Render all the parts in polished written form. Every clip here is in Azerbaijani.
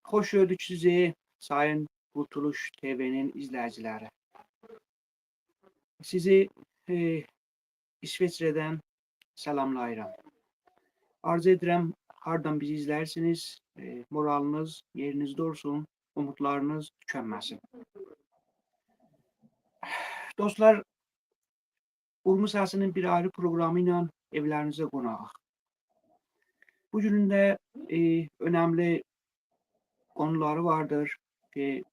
Xoş gördük sizi, Sayın Qurtuluş TV-nin izləyiciləri. Sizi İsveçrədən salamlayıram. Arzu edirəm, hardan bizi izləyirsiniz, moralınız yerinizdə olsun, umudlarınız tükənməsin. Dostlar, Urmu Səsinin bir ayrı proqramı ilə evlərinizə qonağıq. Bu günün də önəmli konuları vardır ki,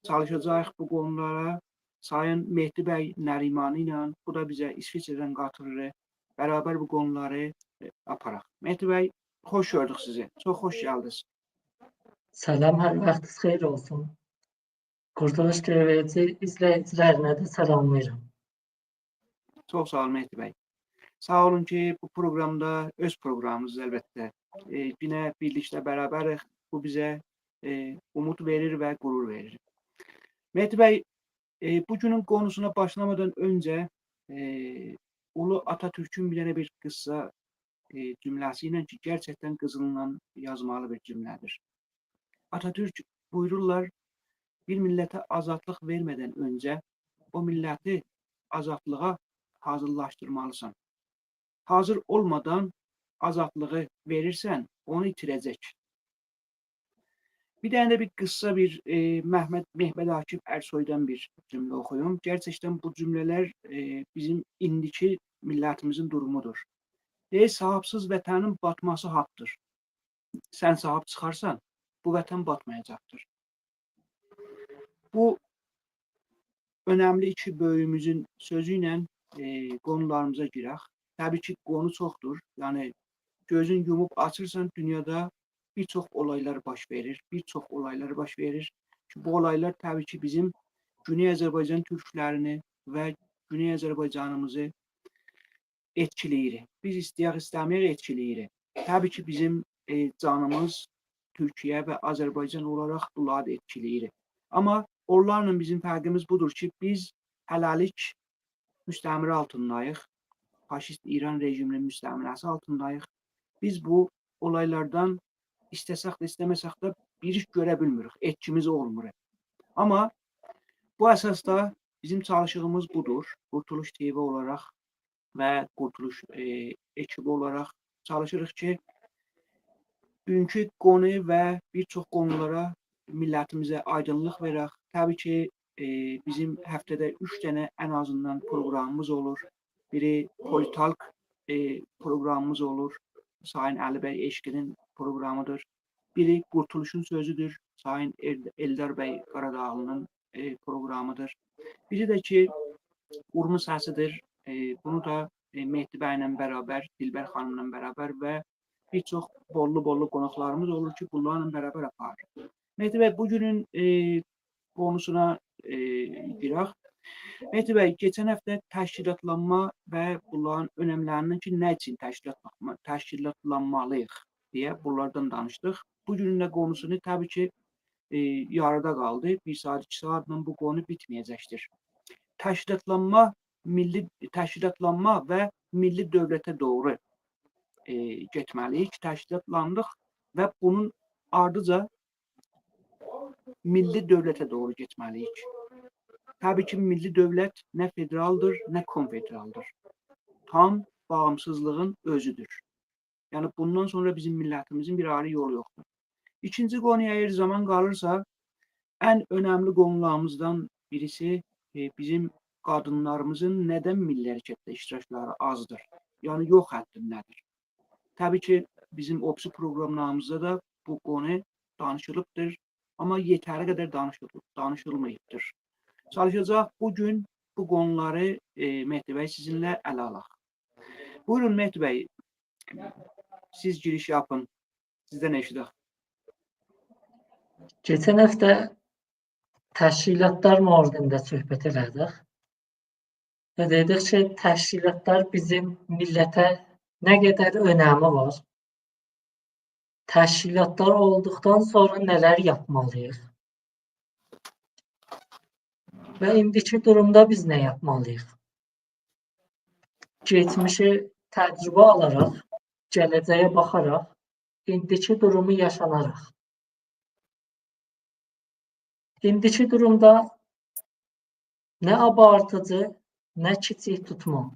çalışacağıq bu konulara Sayın Mehdi bəy Nərimani ilə, bu da bizə İsviçrədən qatılır, bərabər bu konuları aparaq. Mehdi bəy, xoş gördük sizi. Çox xoş gəldiniz. Salam, hər vaxtınız xeyir olsun. Qurtuluş TV izləyicilərinə də salamlayıram. Çox sağ olun, Mehdi bəy. Sağ olun ki, bu proqramda öz proqramımız əlbəttə, yenə birlikdə bərabərik. Bu bizə umud verir və qürur verir. Mehdi bəy, bugünün konusuna başlamadan öncə Ulu Atatürk'ün bir dənə bir qısa cümləsi ilə ki, gerçekten qızılla yazmalı bir cümlədir. Atatürk buyururlar, bir millətə azadlıq vermədən öncə o milləti azadlığa hazırlaşdırmalısan. Hazır olmadan azadlığı verirsən, onu itirəcək. Bir dənə də bir qısa bir Mehmet Akif Ersoy'dan bir cümlə oxuyum. Gerçekten bu cümlələr bizim indiki millətimizin durumudur. Deyir, sahibsiz vətənin batması haqdır. Sən sahib çıxarsan, bu vətən batmayacaqdır. Bu önəmli iki böyüyümüzün sözü ilə konularımıza girək. Təbii ki, konu çoxdur. Yəni gözün yumub açırsan, dünyada bir çox olaylar baş verir, bir çox olaylar baş verir ki, bu olaylar təbii ki, bizim Güney Azərbaycan türklərini və Güney Azərbaycanımızı etkiləyir. Biz istəyək, istəməyək etkiləyir. Təbii ki, bizim canımız Türkiyə və Azərbaycan olaraq bunları da etkiləyir. Amma onlarla bizim fərqimiz budur ki, biz hələlik müstəmir altındayıq. Faşist İran rejiminin müstəmirəsi altındayıq. Biz bu olaylardan istəsək də, istəməsək də bir iş görə bilmirik. Etkimiz olmur. Amma bu əsasda bizim çalışığımız budur. Qurtuluş TV olaraq və Qurtuluş ekibi olaraq çalışırıq ki, bugünkü konu və bir çox konulara millətimizə aydınlıq verək. Təbii ki, bizim həftədə 3 dənə ən azından proqramımız olur. Biri Politalk proqramımız olur. Sayın Əli bəy Eşqinin proqramıdır. Biri Qurtuluşun Sözüdür. Sayın Eldar bəy Qaradağlının proqramıdır. Biri də ki, Urmu Səsidir. Bunu da Mehdi bəylə bərabər, Dilbər xanımla bərabər və bir çox bollu-bollu qonaqlarımız olur ki, bunlarla bərabər aparır. Mehdi bəy, bugünün konusuna girək. Mehdi bəy, keçən həftə təşkilatlanma və bunların önəmlərinin ki, nə üçün təşkilatlanmalıyıq deyə bunlardan danışdıq. Bugünün də konusunu təbii ki, yarıda qaldı. 1 saat, 2 saatla bu konu bitməyəcəkdir. Təşkilatlanma, milli təşkilatlanma və milli dövlətə doğru getməliyik. Təşkilatlandıq və bunun ardıca milli dövlətə doğru getməliyik. Təbii ki, milli dövlət nə federaldır, nə konfederaldır. Tam bağımsızlığın özüdür. Yəni bundan sonra bizim millətimizin bir ayrı yolu yoxdur. İkinci konuya əgər zaman qalırsa, ən önəmli konularımızdan birisi bizim qadınlarımızın nədən milli hərəkətdə iştirakları azdır? Yəni yox həddindədir. Təbii ki, bizim OPSI proqramlarımızda da bu konu danışılıbdır, amma yetəri qədər danışılmayıbdır. Çalışacaq bugün bu konuları Mehdi bəy sizinlə ələ alaq. Buyurun Mehdi bəy, siz giriş yapın. Sizdən eşidək. Keçən həftə təşkilatlar mövzusunda söhbət elədik. Və dedik ki, təşkilatlar bizim millətə nə qədər önəmi var. Təşkilatlar olduqdan sonra nələr yapmalıyıq? Və indiki durumda biz nə yapmalıyıq? Keçmişi təcrübə alaraq, gələcəyə baxaraq indiki durumu yaşanaraq. İndiki durumda nə abartıcı, nə kiçik tutma.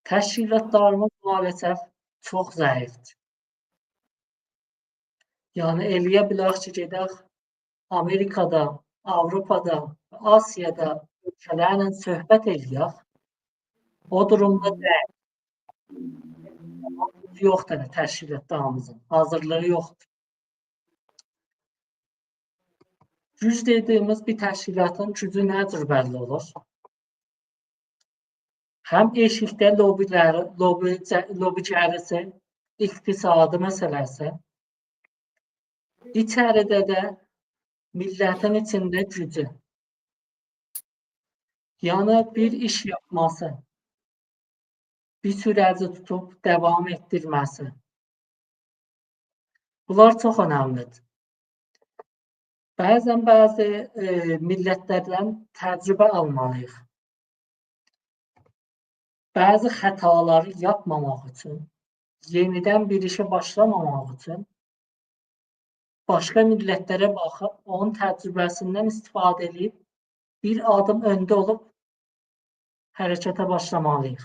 Təşkilatlarımız maalesef çox zəifdir. Yəni eləyə bilər ki, gedək Amerikada, Avropada, Asiyada ölkələrlə söhbət eləyək. O durumda deyil. Yoxdur hələ təşkilatlarımızın, hazırlığı yoxdur. Güc dediyimiz bir təşkilatın gücü nə cür bəlli olur? Həm eşikdə lobiləri, lobicərisi, iqtisadi məsələsi, içəridə də millətin içində gücü. Yəni bir iş yapması, bir sürəci tutub davam etdirməsi. Bunlar çox önəmlidir. Bəzən bəzi millətlərdən təcrübə almalıyıq. Bəzi xətaları yapmamaq üçün, yenidən bir işə başlamamaq üçün başqa millətlərə baxıb, onun təcrübəsindən istifadə edib, bir adım öndə olub hərəkətə başlamalıyıq.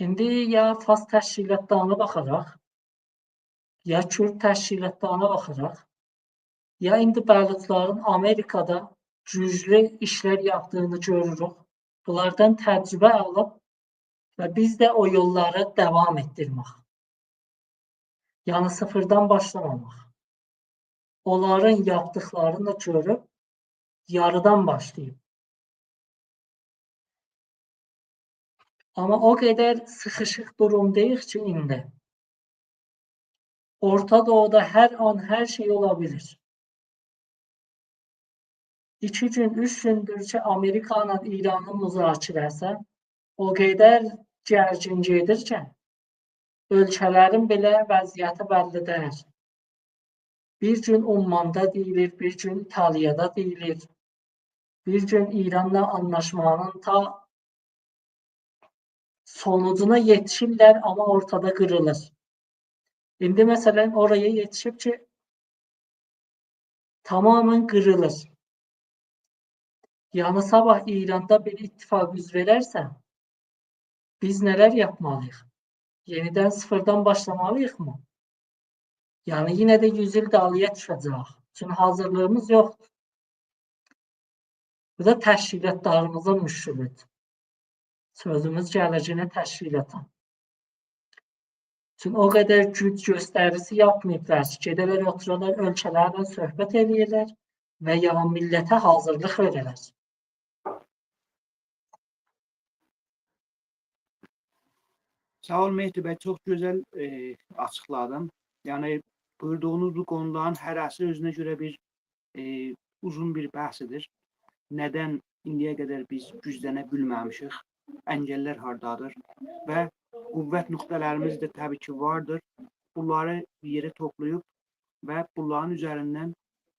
İndi ya Fas təşkilatlarına baxaraq, ya Kürd təşkilatlarına baxaraq, ya indi Bəluçların Amerikada güclü işlər yaptığını görürük. Bunlardan təcrübə alıb və biz də o yolları davam etdirmək. Yəni sıfırdan başlamamaq. Onların yaptıqlarını görüb yarıdan başlayıb. Amma o qədər sıxışıq durumdayıq ki, indi. Orta Doğuda hər an hər şey ola bilir. 2 gün, 3 gündür ki, Amerika ilə İranın müzakirəsi o qədər gərgin gedir ki, ölkələrin belə vəziyyəti bəlli deyil. Bir gün Ummanda deyilir, bir gün İtaliyada deyilir, bir gün İranla anlaşmanın ta sonucuna yetişirlər, amma ortada qırılır. İndi məsələn oraya yetişib ki, tamamen qırılır. Yəni sabah İranda bir ittifaq üz verərsə, biz nələr yapmalıyıq? Yenidən sıfırdan başlamalıyıq mı? Yəni yenə də 100 il dalıya düşəcək. Çünki hazırlığımız yoxdur. Bu da təşkilatlarımızın müşkülüdür. Sözümüz gələcəyinə təşkilata. Çünki o qədər güc göstərisi yapmayıblar ki, gedələr, oturarlar, ölkələrlə söhbət eləyirlər və ya millətə hazırlıq verirlər. Sağ ol Mehdi bəy, çox gözəl açıqladın. Yəni buyurduğunuz bu konuların hərəsi özünə görə bir uzun bir bəhsidir. Nədən indiyə qədər biz güclənə bilməmişik? Əngəllər hardadır? Və qüvvət nöqtələrimiz də təbii ki vardır. Bunları bir yerə toplayıb və bunların üzərindən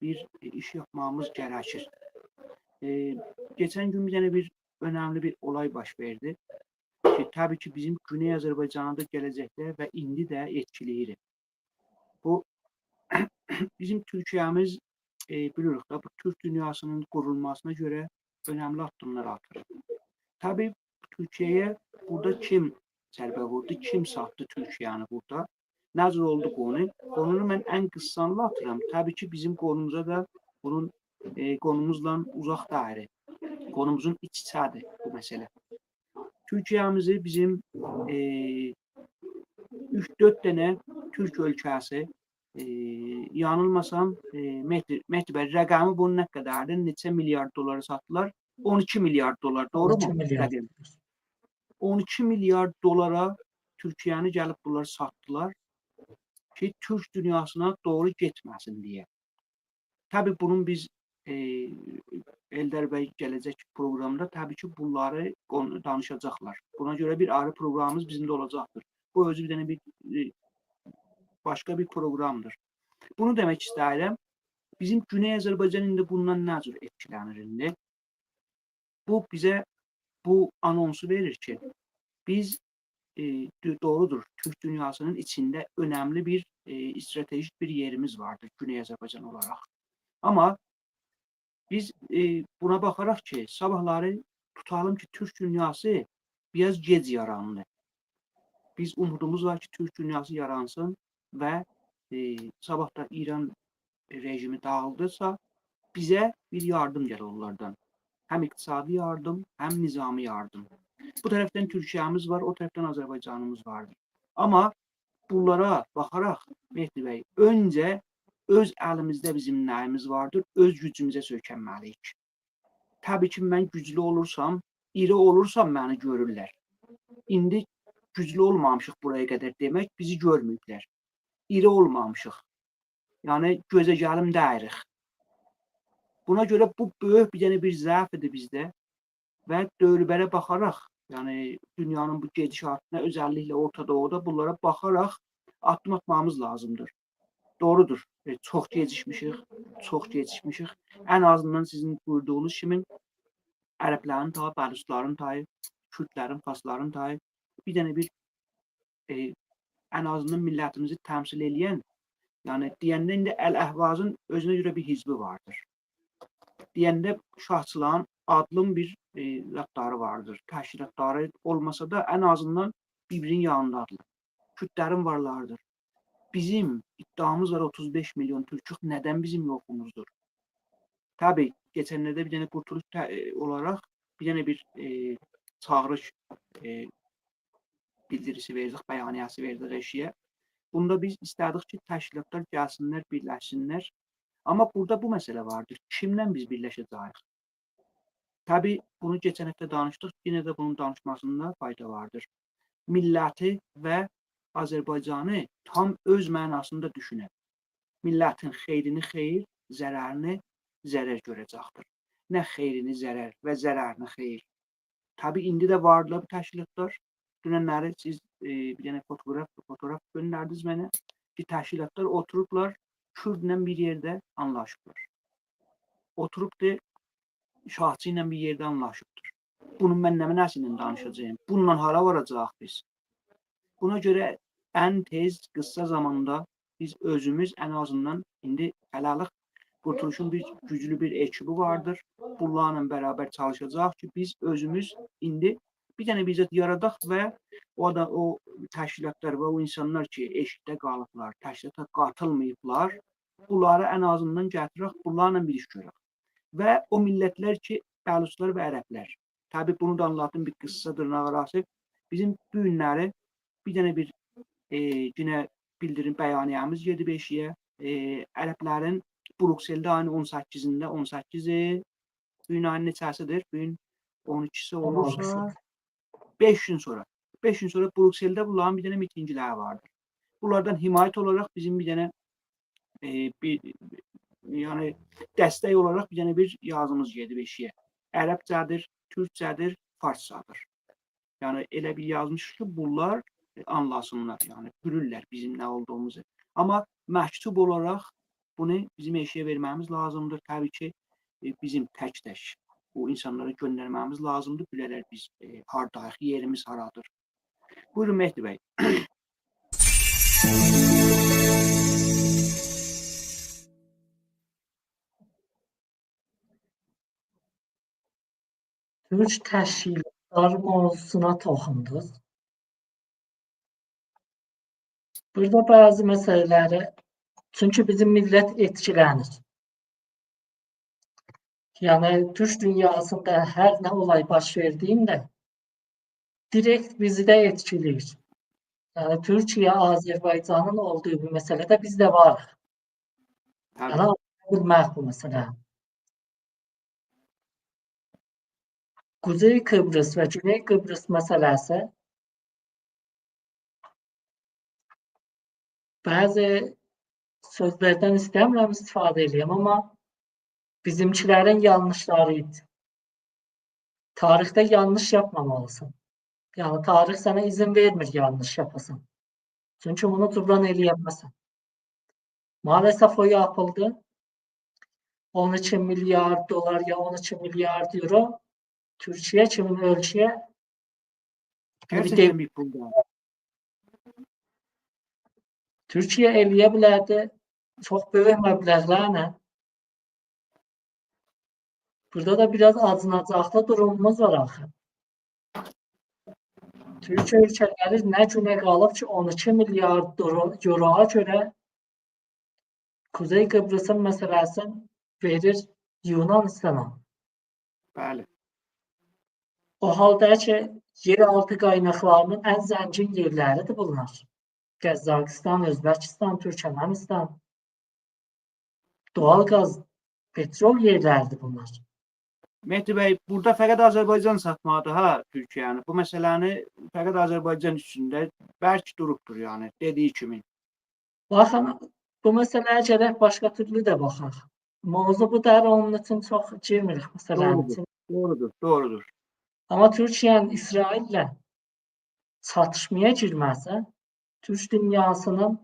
bir iş yapmamız gərəkir. Keçən gün bir dənə bir önəmli bir olay baş verdi ki, təbii ki bizim Güney Azərbaycanı da gələcəkdə və indi də etkiləyir. Bu bizim Türkiyəmiz bilirik da, bu Türk dünyasının qurulmasına görə önəmli addımlar atır. Təbii Türkiyəyə burada kim zərbə vurdu, kim satdı Türkiyəni burada? Nə cür oldu qonu? Qonunu mən ən qıssanlı atıram. Təbii ki bizim qonumuza da bunun qonumuzla uzaq dairə. Qonumuzun iç-içədir bu məsələ. Türkiyəmizi bizim 3-4 dənə Türk ölkəsi yanılmasam Mehdi bəy, rəqəmi bunun nə qədərdir? Neçə milyard dolara satdılar? 12 milyard dolar, doğru 12 mu? milyard. Rəqəm. 12 milyard dolara Türkiyəni gəlib bunlar satdılar ki, Türk dünyasına doğru getməsin deyə. Təbii bunun biz Eldar bəy gələcək proqramda təbii ki bunları danışacaqlar. Buna görə bir ayrı proqramımız bizim də olacaqdır. Bu özü bir dənə bir başqa bir proqramdır. Bunu demək istəyirəm. Bizim Güney Azərbaycan indi bundan nə cür etkilənir indi? Bu bizə bu anonsu verir ki, biz doğrudur. Türk dünyasının içində önəmli bir stratejik bir yerimiz vardır Güney Azərbaycan olaraq. Amma biz buna baxaraq ki, sabahları tutalım ki, Türk dünyası biraz gec yarandı. Biz umudumuz var ki, Türk dünyası yaransın və sabah da İran rejimi dağıldırsa bizə bir yardım gəlir onlardan. Həm iqtisadi yardım, həm nizami yardım. Bu tərəfdən Türkiyəmiz var, o tərəfdən Azərbaycanımız vardır. Amma bunlara baxaraq Mehdi bəy, öncə öz əlimizdə bizim nəyimiz vardır, öz gücümüzə söykənməliyik. Təbii ki, mən güclü olursam, iri olursam məni görürlər. İndi güclü olmamışıq buraya qədər demək, bizi görməyiblər. İri olmamışıq. Yəni gözə gəlim dəyirik. Buna görə bu böyük bir dənə bir zəif idi bizdə və dövrəbərə baxaraq, yəni dünyanın bu gedişatına, özəlliklə Orta Doğuda bunlara baxaraq addım atmamız lazımdır. Doğrudur. Çox gecikmişik, çox gecikmişik. Ən azından sizin buyurduğunuz kimi ərəblərin tayı, bəlusların tayı, kürdlərin, fasların tayı bir dənə bir ən azından millətimizi təmsil eləyən, yəni deyəndə indi Əl-Əhvazın özünə görə bir hizbi vardır. Deyəndə şahçıların adlı bir zətləri vardır. Təşkilatları olmasa da ən azından bir-birinin yanındadırlar. Kürdlərin varlarıdır. Bizim iddiamız var 35 milyon türkük. Nədən bizim yoxumuzdur? Təbii, geçənlərdə bir dənə qurtuluş olaraq bir dənə bir çağırış bildirisi verdik, bəyaniyəsi verdik eşiyə. Bunda biz istədik ki, təşkilatlar gəlsinlər, birləşsinlər. Amma burada bu məsələ vardır. Kimlə biz birləşəcəyik? Təbii, bunu keçən həftə danışdıq. Yenə də bunun danışmasında fayda vardır. Milləti və Azərbaycanı tam öz mənasında düşünən, millətin xeyrini xeyir, zərərini zərər görəcəkdir. Nə xeyrini zərər və zərərini xeyir. Təbii, indi də vardılar bu təşkilatlar. Dünənləri siz bir dənə fotoqraf göndərdiniz mənə ki, təşkilatlar oturublar, Kürdlə bir yerdə anlaşıblar. Oturubdur, şahçı ilə bir yerdə anlaşıbdır. Bunun mən nə mənası ilə danışacağım? Bununla hara varacağıq biz? Buna görə ən tez, qısa zamanda biz özümüz ən azından indi hələlik Qurtuluşun bir güclü bir ekibi vardır. Bunlarla bərabər çalışacağıq ki, biz özümüz indi bir dənə bizzat yaradaq və o da o təşkilatlar və o insanlar ki, eşikdə qalıblar, təşkilata qatılmayıblar, bunları ən azından gətirək, bunlarla bir iş görək. Və o millətlər ki, bəluslar və ərəblər. Təbii bunu da anlatdım bir qıssa dırnaq arası. Bizim bu günləri bir dənə bir yenə bildirim bəyaniyəmiz gedib eşiyə. Ərəblərin Brükseldə ayın 18-də, 18-i bu gün ayın neçəsidir? Bu gün 12-si olursa 5 gün sonra. 5 gün sonra Brükseldə bunların bir dənə mitinqləri vardır. Bunlardan himayət olaraq bizim bir dənə bir yəni dəstək olaraq bir dənə bir yazımız gedib eşiyə. Ərəbcədir, türkcədir, farsçadır. Yəni elə bir yazmışıq ki, bunlar anlasınlar, yəni bilirlər bizim nə olduğumuzu. Amma məktub olaraq bunu bizim eşiyə verməmiz lazımdır. Təbii ki, bizim tək-tək bu insanlara göndərməmiz lazımdır. Bilərlər biz hardayıq, yerimiz haradır. Buyurun Mehdi bəy. Türk təşkilatlar mövzusuna toxundunuz. Burada bəzi məsələləri, çünki bizim millət etkilənir. Yəni Türk dünyasında hər nə olay baş verdiyində direkt bizi də etkiləyir. Yəni Türkiyə, Azərbaycanın olduğu bu məsələdə biz də varıq. Yəni bilmək bu məsələ. Kuzey Kıbrıs və Güney Kıbrıs məsələsi bəzi sözlərdən istəmirəm istifadə eləyəm, amma bizimkilərin yanlışları idi. Tarixdə yanlış yapmamalısın. Yəni tarix sənə izin vermir yanlış yapasan. Çünki bunu cübran eləyə bilməsən. Maalesef o yapıldı. 12 milyar dolar ya 12 milyar euro Türkiye kimin ölkəyə Gerçekten bir pul deyil. Türkiyə eləyə bilərdi çox böyük məbləğlərlə. Burada da biraz acınacaqlı durumumuz var axı. Türkiyə ölkələri nə günə qalıb ki, 12 milyard euroya görə Kuzey Kıbrıs'ın məsələsini verir Yunanistana. Bəli. O halda ki, yeraltı qaynaqlarının ən zəngin yerləridir bunlar. Qəzaqistan, Özbəkistan, Türkmənistan. Doğal qaz, petrol yerləridir bunlar. Mehdi bəy, burada fəqət Azərbaycan satmalıdır ha Türkiyəni. Bu məsələni fəqət Azərbaycan üstündə bərk durubdur yəni dediyi kimi. Baxın, bu məsələyə gərək başqa türlü də baxaq. Mövzu bu deyil, onun üçün çox girmirik məsələnin Doğrudur. için. Doğrudur, doğrudur. Amma Türkiyənin İsraillə çatışmaya girməsi Türk dünyasının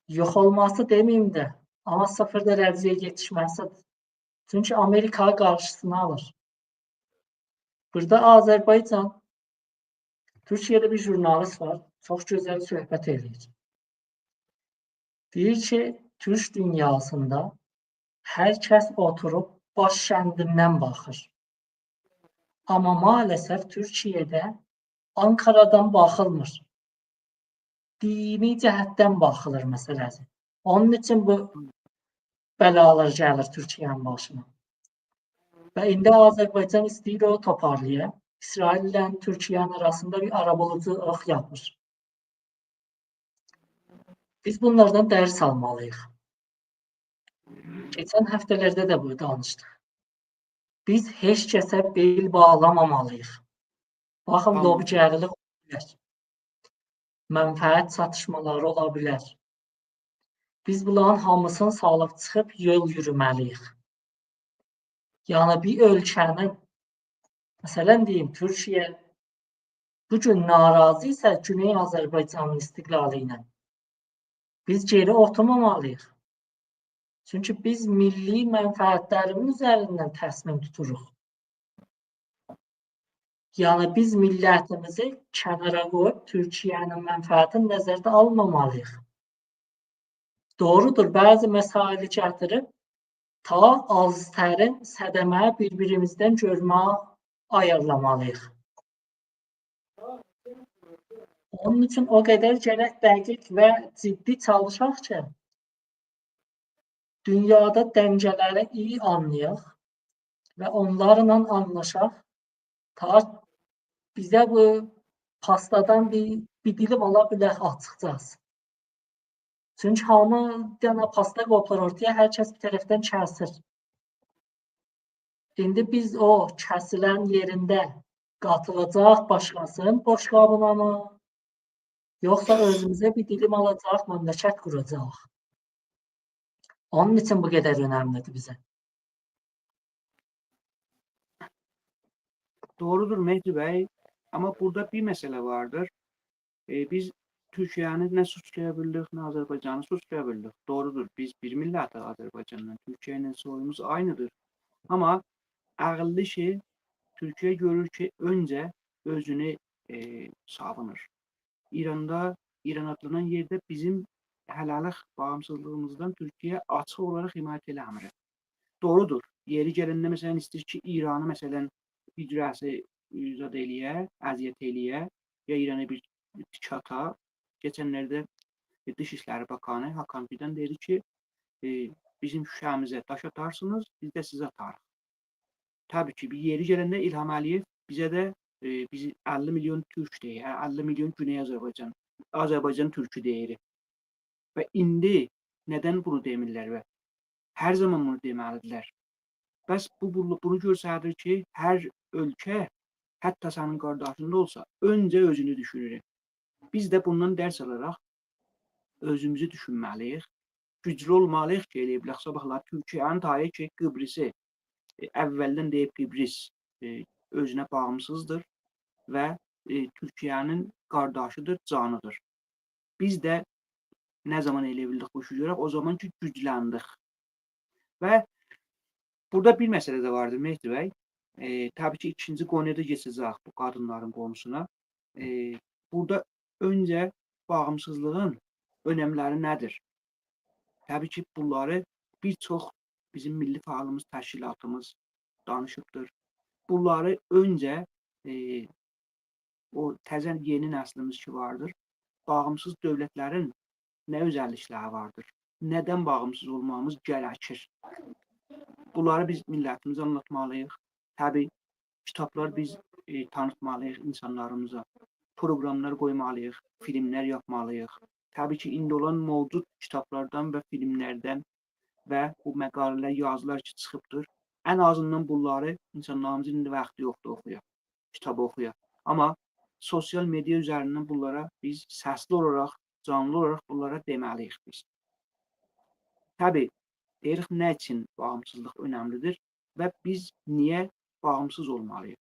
yox olması deməyim də, amma sıfır dərəcəyə yetişməsidir. Çünki Amerika qarşısını alır. Burada Azərbaycan, Türkiyədə bir jurnalist var, çox gözəl söhbət eləyir. Deyir ki, Türk dünyasında hər kəs oturub baş şəndindən baxır. Amma maalesef Türkiyədə Ankaradan baxılmır. Dini cəhətdən baxılır məsələsi. Onun üçün bu bəlalar gəlir Türkiyənin başına. Və indi Azərbaycan istəyir o toparlaya. İsraillə Türkiyənin arasında bir arabuluculuq yapır. Biz bunlardan dərs almalıyıq. Keçən həftələrdə də bunu danışdıq. Biz heç kəsə bel bağlamamalıyıq. Baxın, Tamam. lobigərlik ola bilər. Mənfəət çatışmaları ola bilər. Biz bunların hamısını salıb çıxıb yol yürüməliyik. Yəni bir ölkənin, məsələn deyim, Türkiyə bu gün narazı isə Güney Azərbaycanın istiqlalı ilə biz geri oturmamalıyıq. Çünki biz milli mənfəətlərimiz üzərindən təsmim tuturuq. Yəni biz millətimizi kənara qoyub Türkiyənin mənfəətini nəzərdə almamalıyıq. Doğrudur, bəzi məsaili gətirib ta aztərin sədəmə bir-birimizdən görməyə ayarlamalıyıq. Onun üçün o qədər gərək dəqiq və ciddi çalışaq ki, dünyada dəngələri iyi anlayaq və onlarla anlaşaq. Ta bizə bu pastadan bir dilim ala bilək açıqcası. Çünki hamı dənə pasta qoplar ortaya, hər kəs bir tərəfdən kəsir. İndi biz o kəsilən yerində qatılacaq başqasının boşqabına mı? Yoxsa özümüzə bir dilim alacaq, məmləkət quracaq. Onun üçün bu qədər önəmlidir bizə. Doğrudur Mehdi bəy, amma burada bir məsələ vardır. Biz Türkiyəni nə suçlaya bildik, nə Azərbaycanı suçlaya bildik. Doğrudur, biz bir millətik Azərbaycanla. Türkiyə ilə soyumuz aynıdır. Amma ağıllı şey Türkiyə görür ki, öncə özünü savunur. İranda, İran adlanan yerdə bizim hələlik bağımsızlığımızdan Türkiyə açıq olaraq himayət eləmir. Doğrudur. Yeri gələndə məsələn istəyir ki, İranı məsələn icrası zad eləyə, əziyyət eləyə ya İrana bir tik ata. Keçənlərdə Dış İşləri Bakanı Hakan Fidan dedi ki, bizim Şuşamıza daş atarsınız, biz də sizə atarıq. Təbii ki, bir yeri gələndə İlham Əliyev bizə də bizi 50 milyon türk deyir, 50 milyon Güney Azərbaycan, Azərbaycan türkü deyir. Və indi nədən bunu demirlər və hər zaman bunu deməlidirlər. Bəs bunu göstərir ki, hər ölkə, hətta sənin qardaşın da olsa, öncə özünü düşünür. Biz də bundan dərs alaraq özümüzü düşünməliyik, güclü olmalıyıq ki, elə bilək sabahlar Türkiyənin tayı ki, Qıbrisi əvvəldən deyib Qibris özünə bağımsızdır və Türkiyənin qardaşıdır, canıdır. Biz də nə zaman elə bildik bu işi görək, o zaman ki, gücləndik. Və burada bir məsələ də vardır Mehdi bəy. Təbii ki, ikinci qonuya da keçəcək bu qadınların qonusuna. Burada öncə bağımsızlığın önəmləri nədir? Təbii ki, bunları bir çox bizim milli fəalımız, təşkilatımız danışıbdır. Bunları öncə o təzə yeni nəslimiz ki vardır, bağımsız dövlətlərin nə özəllikləri vardır? Nədən bağımsız olmamız gərəkir? Bunları biz millətimizə anlatmalıyıq. Təbii, kitablar biz tanıtmalıyıq insanlarımıza. Proqramlar qoymalıyıq, filmlər yapmalıyıq. Təbii ki, indi olan mövcud kitablardan və filmlərdən və bu məqalələr, yazılar ki çıxıbdır. Ən azından bunları insanlarımızın indi vaxtı yoxdur oxuya, kitab oxuya. Amma sosial media üzərindən bunlara biz səsli olaraq, canlı olaraq bunlara deməliyik biz. Təbii, deyirik nə üçün bağımsızlıq önəmlidir və biz niyə bağımsız olmalıyıq?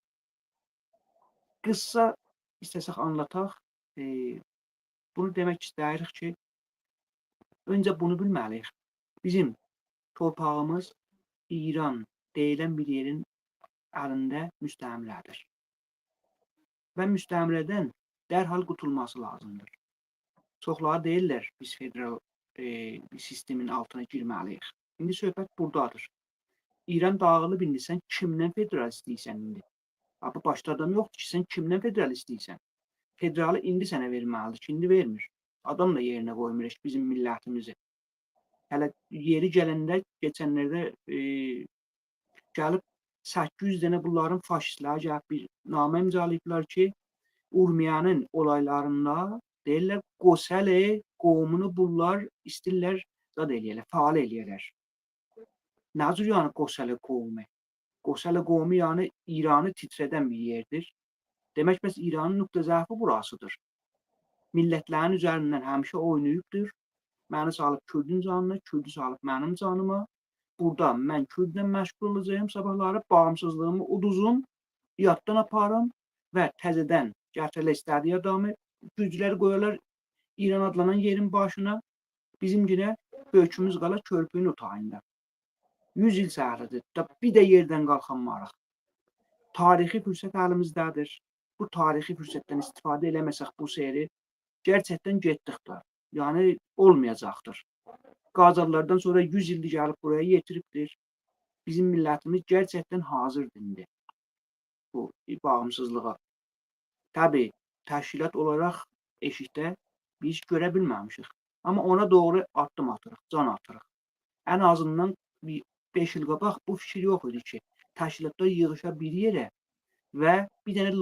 Qısa istəsək anlataq, bunu demək istəyirik ki, öncə bunu bilməliyik. Bizim torpağımız İran deyilən bir yerin əlində müstəmlədir. Və müstəmlədən dərhal qutulması lazımdır. Çoxları deyirlər, biz federal sistemin altına girməliyik. İndi söhbət buradadır. İran dağılıb indi sən kimdən federal istəyirsən indi? Bu başda adam yoxdur ki, sən kimdən federal istəyirsən? Federalı indi sənə verməlidir ki, indi vermir. Adam da yerinə qoymur heç bizim millətimizi. Hələ yeri gələndə, keçənlərdə gəlib 800 dənə bunların faşistləri gəlib bir namə imzalayıblar ki, Urmiyanın olaylarında deyirlər Qosəli qovmunu bunlar istəyirlər zad eləyərlər, faal eləyərlər. Nə cür yəni Qosəli qovmu? Qosəli qovmu yəni İranı titrədən bir yerdir. Demək bəs İranın nöqtə zəfi burasıdır. Millətlərin üzərindən həmişə oynayıbdır. Məni salıb Kürdün canına, Kürdü salıb mənim canıma. Burada mən Kürdlə məşğul olacağım sabahları, bağımsızlığımı uduzum, yaddan aparım və təzədən gətirərlər istədiyi adamı, gücləri qoyarlar İran adlanan yerin başına. Bizimkinə böyükümüz qala körpüyün otayında. 100 il səhlidir. Bir də yerdən qalxanmarıq. Tarixi fürsət əlimizdədir. Bu tarixi fürsətdən istifadə eləməsək bu seyri gerçəkdən getdik da. Yəni olmayacaqdır. Qacarlardan sonra 100 ildir gəlib buraya yetiribdir. Bizim millətimiz gerçəkdən hazırdır indi bu bağımsızlığa. Təbii, təşkilat olaraq eşikdə biz görə bilməmişik. Amma ona doğru addım atırıq, can atırıq. Ən azından bir 5 il qabaq bu fikir yox idi ki, təşkilatlar yığışa bir yerə və bir dənə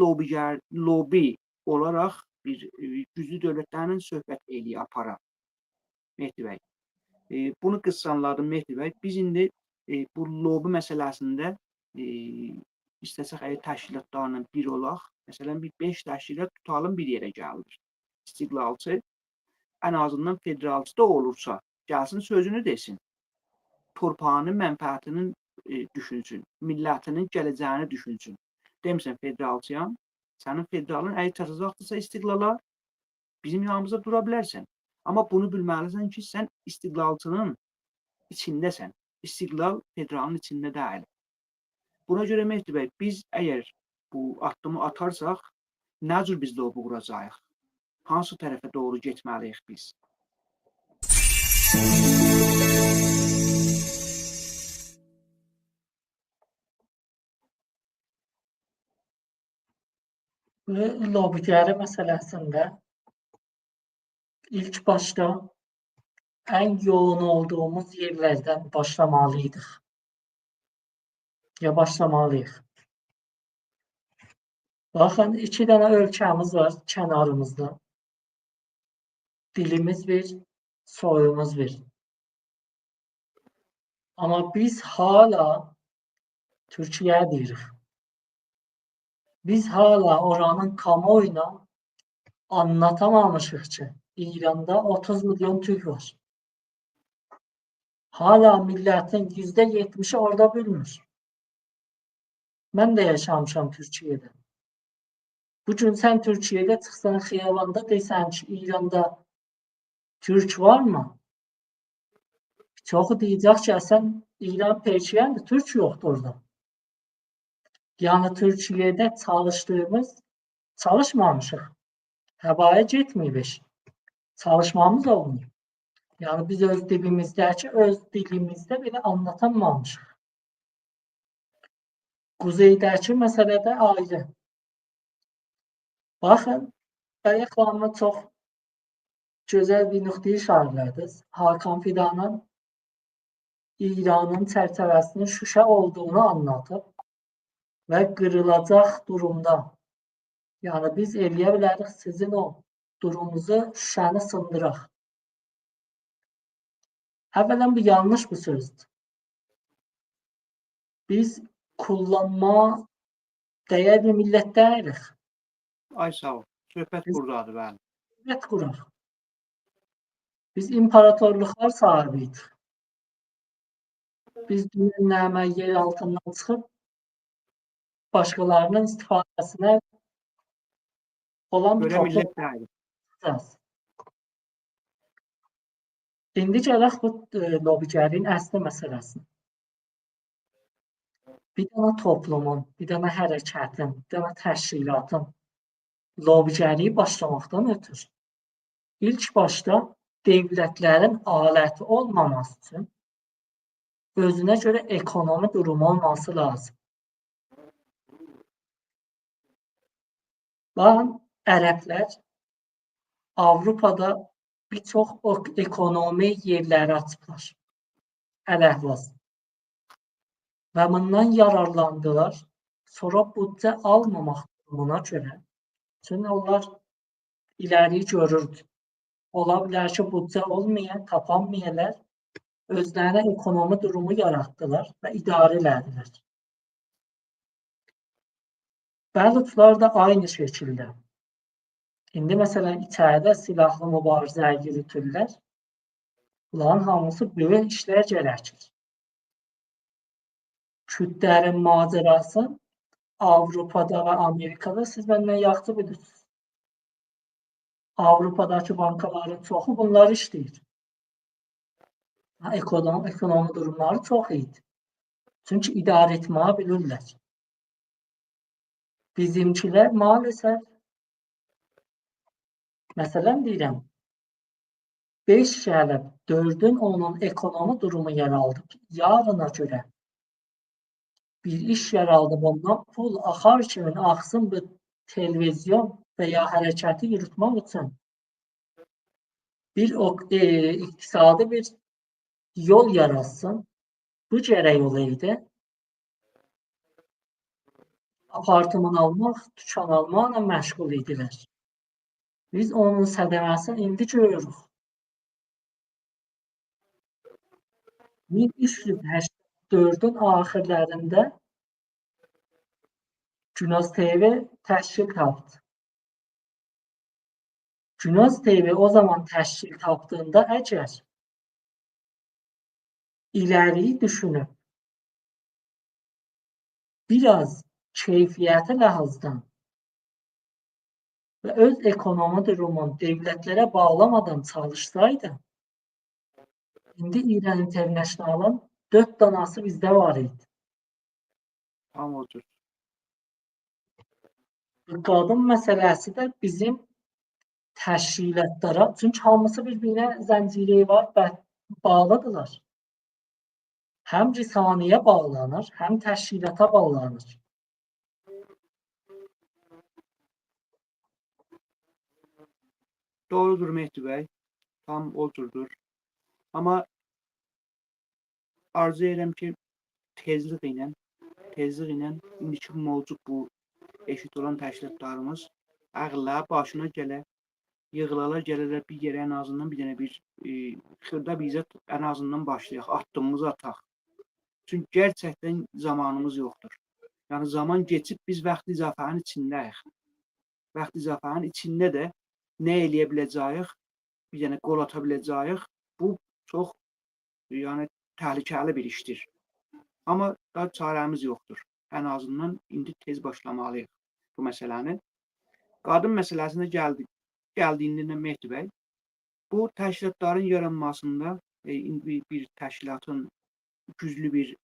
lobi olaraq bir güclü dövlətlərlə söhbət eləyə apara. Mehdi bəy. Bunu qıssanladım Mehdi bəy. Biz indi bu lobi məsələsində istəsək əgər təşkilatlarla bir olaq, məsələn bir 5 təşkilat tutalım bir yerə gəlir. İstiqlalçı ən azından federalçı da olursa, gəlsin sözünü desin. Torpağının mənfəətinin düşünsün, millətinin gələcəyini düşünsün. Demisən federalçıyam, sənin federalın əgər çatacaqdırsa istiqlala, bizim yanımızda dura bilərsən. Amma bunu bilməlisən ki, sən istiqlalçının içindəsən. İstiqlal federalın içində deyil. Buna görə Mehdi bəy, biz əgər bu addımı atarsaq, nə cür biz lobi quracağıq? Hansı tərəfə doğru getməliyik biz? Bu lobigəri məsələsində ilk başda en yoğun olduğumuz yerlerden başlamalıydık. Ya başlamalıyıq. Bakın iki tane ölkəmiz var kənarımızda. Dilimiz bir, soyumuz bir. Ama biz hala Türkiye deyirik. Biz hala oranın kamuoyuna anlatamamışıq ki, İranda 30 milyon Türk var. Hala millətin %70'i orada bilmir. Mən də yaşamışam Türkiyədə. Bugün sən Türkiyədə çıxsan xiyabanda desən ki, İranda Türk var mı? Çoxu deyəcək ki, sən İran peşiyəndir, Türk yoxdur orada. Yəni Türkiyədə çalışdığımız, çalışmamışıq. Həbaya getməyibik. Çalışmamız olmayıb. Yəni biz öz dibimizdəki, öz dilimizdə belə anlatamamışıq. Quzeydəki məsələ də ayrı. Baxın, bayaq çox gözəl bir nöqteyi işarələdiniz. Hakan Fidanın İranın çərçivəsinin şüşə olduğunu anlatıb və qırılacaq durumda. Yəni biz eləyə bilərik sizin o durumunuzu, şüşəni sındıraq. Əvvələn bu yanlış bir sözdür. Biz kullanma dəyər bir millət deyilik. Ay sağ ol. Söhbət buradadır, bəli. Millət quraq. Biz imparatorluqlar sahibiydik. Biz dünyanın yer altından çıxıb başqalarının istifadəsinə olan bir toplum olacağız. İndi gələk bu lobigərin əsli məsələsinə. Bir dənə toplumun, bir dənə hərəkətin, bir dənə təşkilatın lobigəriyi başlamaqdan ötür ilk başda devlətlərin aləti olmaması üçün özünə görə ekonomi durumu olması lazım. Baxın, ərəblər Avropada bir çox ekonomi yerləri açıblar. Ələhvaz. Və bundan yararlandılar. Sonra büdcə almamaq durumuna görə. Çünki onlar iləriyi görürdü. Ola bilər ki, büdcə olmayan, tapanmayanlar özlərinə ekonomi durumu yaratdılar və idarə elədilər. Bəluçlar da aynı şəkildə. İndi məsələn içəridə silahlı mübarizə yürütürlər. Bunların hamısı böyük işlər gərəkir. Kürdlərin macərası Avropada və Amerikada siz məndən yaxşı bilirsiniz. Avropadakı bankaların çoxu bunları işləyir. Ekonomi durumları çox iyidir. Çünki idarə etməyi bilirlər. Bizimkilər maalesef, məsələn deyirəm, 5 gəlib 4-ün onun ekonomi durumu yaraldı. Yarına görə bir iş yaraldı, ondan pul axar kimi axsın bu televizyon və ya hərəkəti yürütmək üçün bir iqtisadi bir yol yaratsın. Bu gərək olaydı. Apartman almaq, dükan almaqla məşğul idilər. Biz onun sədəməsini indi görürük. 1384-ün axirlərində Günəş TV təşkil tapdı. Günəş TV o zaman təşkil tapdığında əgər iləriyi düşünüb biraz keyfiyyəti ləhazdan və öz ekonomi durumunu devlətlərə bağlamadan çalışsaydı, indi İran International'ın 4 danası bizdə var idi. Tam odur. Bu qadın məsələsi də bizim təşkilatlara, çünki hamısı bir-birinə zənciriyi var, bağlıdırlar. Həm risaniyə bağlanır, həm təşkilata bağlanır. Doğrudur Mehdi bəy, tam oturdur. Amma arzu edirəm ki, tezlik ilə indiki mövcud bu eşit olan təşkilatlarımız ağıllara başına gələ, yığılalar gələrlər bir yerə ən azından bir dənə bir xırda bir zət ən azından başlayaq, addımımızı ataq. Çünki gerçəkdən zamanımız yoxdur. Yəni zaman geçib biz vaxt izafənin içindəyik. Vaxt izafənin içində də nə eləyə biləcəyik, bir dənə qol ata biləcəyik, bu çox yəni təhlükəli bir işdir. Amma daha çarəmiz yoxdur. Ən azından indi tez başlamalıyıq bu məsələni. Qadın məsələsinə gəldiyində Mehdi bəy, bu təşkilatların yaranmasında bir təşkilatın güclü bir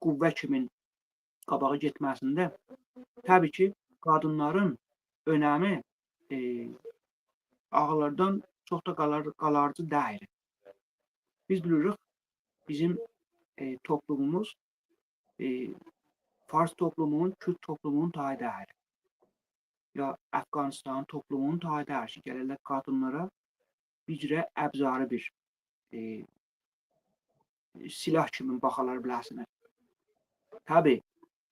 qüvvə kimin qabağa getməsində təbii ki, qadınların önəmi ağalardan çox da qalarcı deyil. Biz bilirik, bizim toplumumuz Fars toplumunun, Kürt toplumunun tayı deyil. Ya Əfqanistanın toplumunun tayı deyil ki, gəlirlər qadınlara bir cürə əbzarı bir silah kimi baxalar biləsinə. Təbii,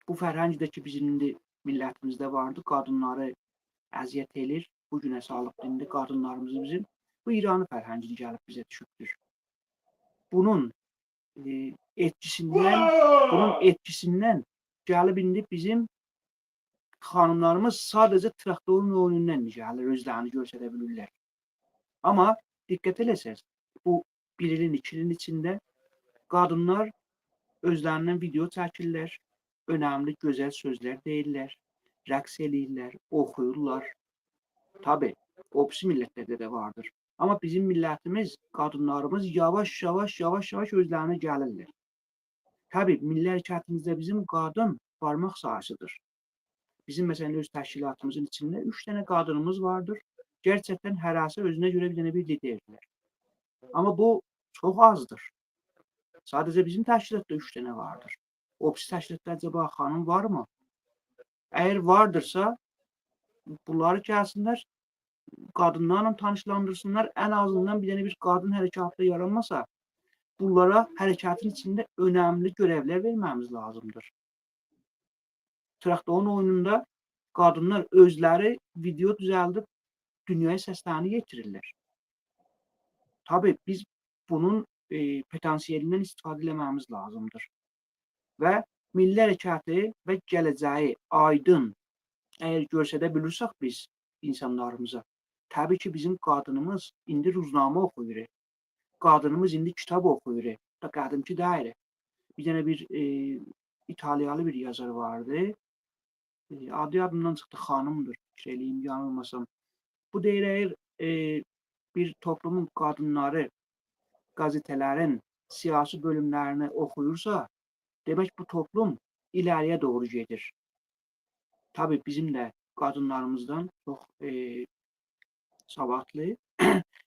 bu fərhəng də ki, bizim indi millətimizdə vardı, qadınları əziyyət eləyir, bu günə sağlıqdır indi qadınlarımızı bizim, bu İranı fərhəngi gəlib bizə düşübdür. Bunun etkisindən gəlib indi bizim xanımlarımız sadəcə traktorun önündən gəlir, özlərini göstərə bilirlər. Amma diqqət eləsəz, bu bir ilin, 2 ilin içində qadınlar özlərindən video çəkirlər, önəmli, gözəl sözlər deyirlər, rəqs eləyirlər, oxuyurlar. Tabii, o birisi millətlərdə də vardır. Amma bizim millətimiz, qadınlarımız yavaş-yavaş, yavaş-yavaş özlərinə gəlirlər. Tabii, milli hərəkətimizdə bizim qadın barmaq sayısıdır. Bizim məsələn öz təşkilatımızın içində 3 dənə qadınımız vardır. Gerçəkdən hərəsi özünə görə bir dənə bir liderdirlər. Amma bu çox azdır. Sadəcə bizim təşkilatda 3 dənə vardır. O birisi təşkilatda acaba xanım varmı? Əgər vardırsa, bunları gəlsinlər, qadınlarla tanışlandırsınlar. Ən azından bir dənə bir qadın hərəkatı yaranmasa, bunlara hərəkatın içində önəmli görevlər verməmiz lazımdır. Traktorun oyununda qadınlar özləri video düzəldib dünyaya səslərini yetirirlər. Tabii biz bunun potansiyelindən istifadə eləməyimiz lazımdır. Və milli hərəkatı və gələcəyi aydın əgər göstərə bilirsək biz insanlarımıza, təbii ki, bizim qadınımız indi ruznamə oxuyur. Qadınımız indi kitab oxuyur. Da qədimki deyil. Bir dənə bir İtaliyalı bir yazar vardı. Adı yadımdan çıxdı, xanımdır. Fikir eləyim, yanılmasam. Bu deyir, əgər bir toplumun qadınları qəzetələrin siyasi bölümlərini oxuyursa, demək bu toplum iləriyə doğru gedir. Tabii bizim də qadınlarımızdan çox savadlı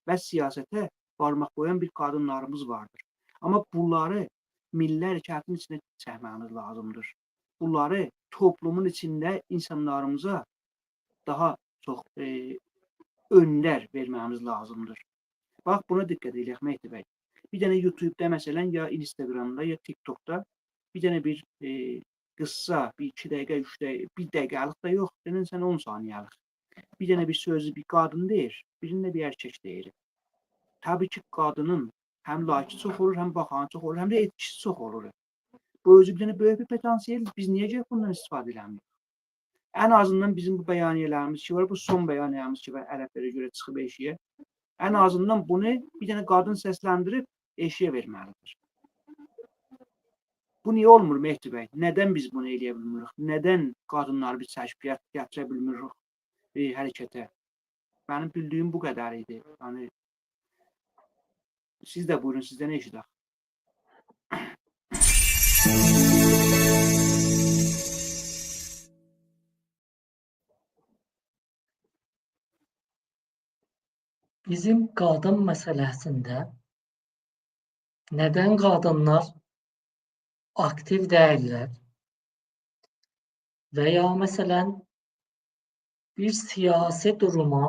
və siyasətə barmaq qoyan bir qadınlarımız vardır. Amma bunları milli hərəkatın içinə çəkməmiz lazımdır. Bunları toplumun içində insanlarımıza daha çox öndər verməmiz lazımdır. Bax, buna diqqət eləyək Mehdi bəy. Bir dənə YouTube-da məsələn, ya Instagramda, ya TikTokda bir dənə bir qıssa, bir 2 dəqiqə, 3 dəqiqə, bir dəqiqəlik də yox, denən sən 10 saniyəlik. Bir dənə bir sözü bir qadın deyir, birini də bir erkək deyir. Təbii ki, qadının həm like çox olur, həm baxanı çox olur, həm də etkisi çox olur. Bu özü bir dənə böyük bir potansiyeldir. Biz niyə gəlib bundan istifadə eləmirik? Ən azından bizim bu bəyaniyələrimiz ki var, bu son bəyaniyəmiz ki var, ərəblərə görə çıxıb eşiyə. Ən azından bunu bir dənə qadın səsləndirib eşiyə verməlidir. Bu niyə olmur Mehdi bəy? Nədən biz bunu eləyə bilmirik? Nədən qadınları biz çəkib gətirə bilmirik hərəkətə? Mənim bildiyim bu qədər idi. Yəni siz də buyurun, sizdən eşidək. Bizim qadın məsələsində nədən qadınlar aktiv deyillər və ya məsələn bir siyasi duruma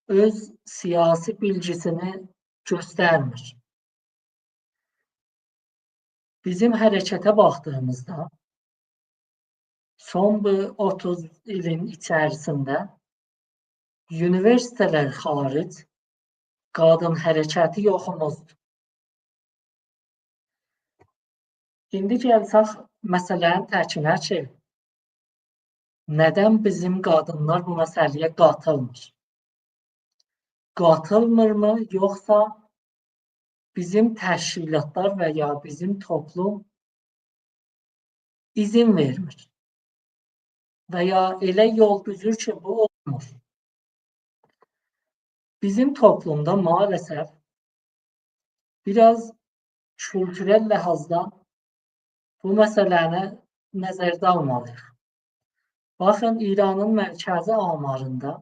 öz siyasi bilgisini göstərmir. Bizim hərəkətə baxdığımızda son bu 30 ilin içərisində üniversitelər xaric qadın hərəkəti yoxumuzdur. İndi gəlsək məsələnin təkinə ki, nədən bizim qadınlar bu məsələyə qatılmır? Qatılmırmı, yoxsa bizim təşkilatlar və ya bizim toplum izin vermir? Və ya elə yol düzür ki, bu olmur. Bizim toplumda maalesef biraz kültürel ləhazdan Bu məsələni nəzərdə almalıyıq. Baxın, İranın mərkəzi amarında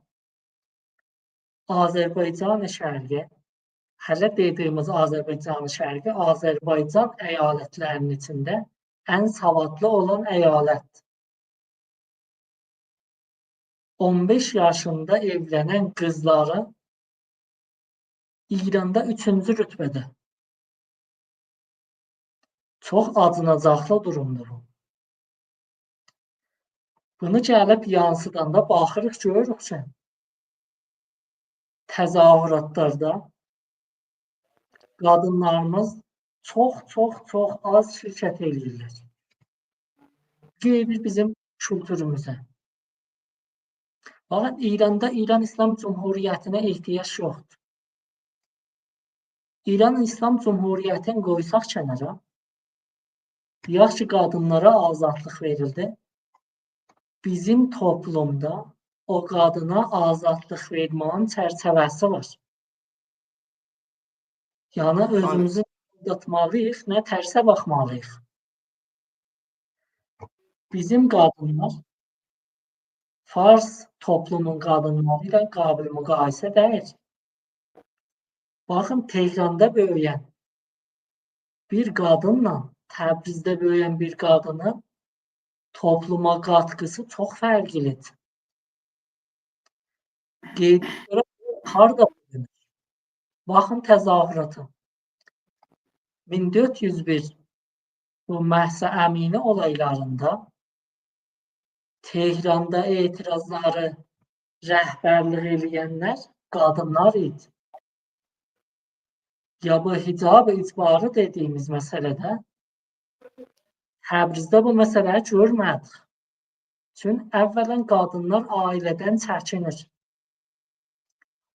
Azərbaycan Şərqi, hələ dediyimiz Azərbaycan Şərqi, Azərbaycan əyalətlərinin içində ən savadlı olan əyalət. 15 yaşında evlənən qızları İranda 3-cü rütbədə. Çox acınacaqlı durumdur bu. Bunu gəlib yansıdanda baxırıq, görürük ki, təzahüratlarda qadınlarımız çox, çox, çox az şirkət eləyirlər. Qeyri bizim kültürümüzə. Baxın, İranda İran İslam Cumhuriyyətinə ehtiyac yoxdur. İran İslam Cumhuriyyətini qoysaq kənara, deyək ki, qadınlara azadlıq verildi. Bizim toplumda o qadına azadlıq vermənin çərçivəsi var. Yəni özümüzü aldatmalıyıq, nə tərsə baxmalıyıq. Bizim qadınlar Fars toplumun qadınları ilə qabil müqayisə deyil. Baxın, Tehranda böyüyən bir qadınla Təbrizdə böyüyən bir qadının topluma qatqısı çox fərqlidir. Qeyd görə harda böyümüş? Baxın təzahürata. 1401 bu Məhsa Əmini olaylarında Tehranda etirazları rəhbərlik eləyənlər qadınlar idi. Ya bu hicab icbarı dediyimiz məsələdə Təbrizdə bu məsələni görmədik. Çünki əvvələn qadınlar ailədən çəkinir.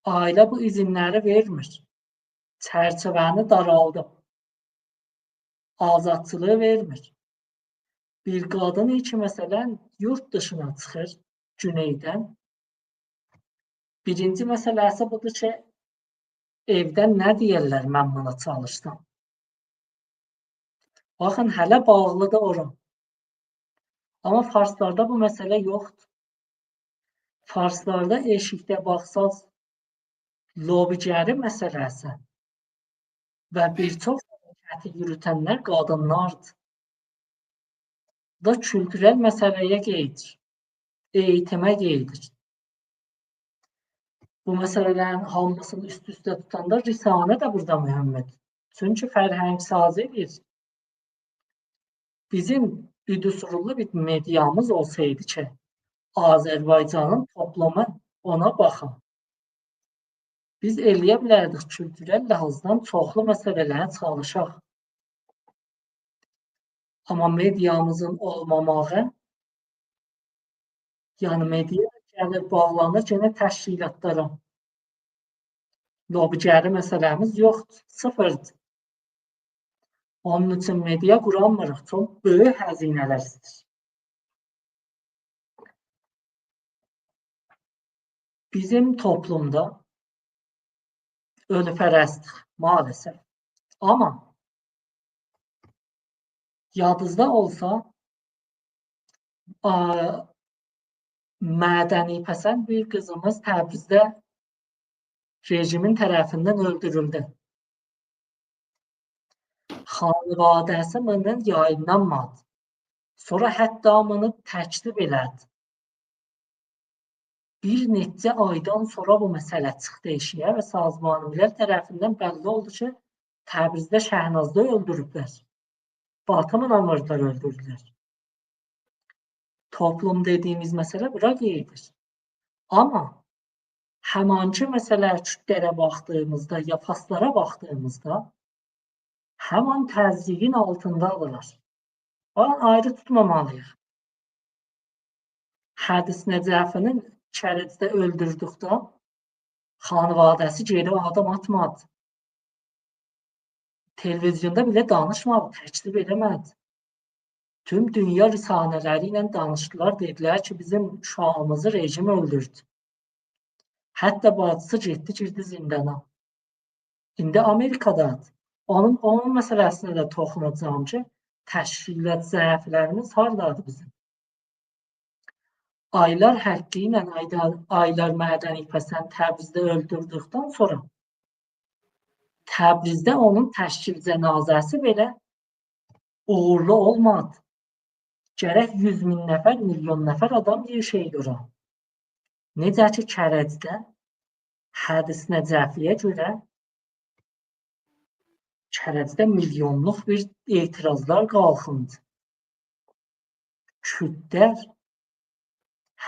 Ailə bu izinləri vermir. Çərçivəni daraldıb. Azadçılığı vermir. Bir qadın ki, məsələn, yurt dışına çıxır, güneydən. Birinci məsələsi budur ki, evdən nə deyirlər mən buna çalışsam? Baxın, hələ bağlıdır ora. Amma Farslarda bu məsələ yoxdur. Farslarda eşikdə baxsaz, lobigəri məsələsi və bir çox hərəkəti yürütənlər qadınlardır. Bu da kültürel məsələyə qeydir, eğitimə qeydir. Bu məsələlərin hamısını üst-üstə tutanda risanə də burada mühümdür. Çünki fərhəngsazi edir. Bizim düdüsrullu bir mediamız olsaydı ki, Azərbaycanın toplumu ona baxın. Biz eləyə bilərdik kültürel ləhazdan çoxlu məsələlərə çalışaq. Amma mediamızın olmamağı, yəni media gəlir, bağlanır yenə təşkilatlara. Lobigəri məsələmiz yoxdur, sıfırdır. Onun üçün media quranmırıq, çox böyük xəzinələr istəyir. Bizim toplumda ölüpərəstlik maalesef. Amma yadınızda olsa, mədəni pəsənd bir qızımız Təbrizdə rejimin tərəfindən öldürüldü. Xanivadəsi bunun yayınlanmadı. Sonra hətta bunu təklif elədi. Bir neçə aydan sonra bu məsələ çıxdı eşiyə və Sazman-ı Milləl tərəfindən bəlli oldu ki, Təbrizdə Şəhnazda öldürüblər. Batımın vurdular, öldürdülər. Toplum dediyimiz məsələ bura qeydir. Amma həmanki məsələ Kürtlərə baxdığımızda ya Faslara baxdığımızda həman təzyiqin altındadırlar. Onu ayrı tutmamalıyıq. Hədis Nəcəfinin Kərəcdə öldürdükdə xanivadəsi geri adım atmadı. Televizyonda belə danışmadı, təklif eləmədi. Tüm dünya risanələri ilə danışdılar, dedilər ki, bizim uşağımızı rejim öldürdü. Hətta bacısı getdi, girdi zindana. İndi Amerikadadır. Onun məsələsinə də toxunacağam ki, Təşkilat zəiflərimiz hardadır bizim? Aylar Həqqi ilə Aylar Mədəni Pəsənd Təbrizdə öldürdükdən sonra Təbrizdə onun təşkil cənazəsi belə uğurlu olmadı. Gərək 100 min nəfər, milyon nəfər adam yığışaydı ora. Necə ki Kərəcdə Hədis Nəcəfiyə görə Kərəcdə milyonluq bir etirazlar qalxındı. Kürdlər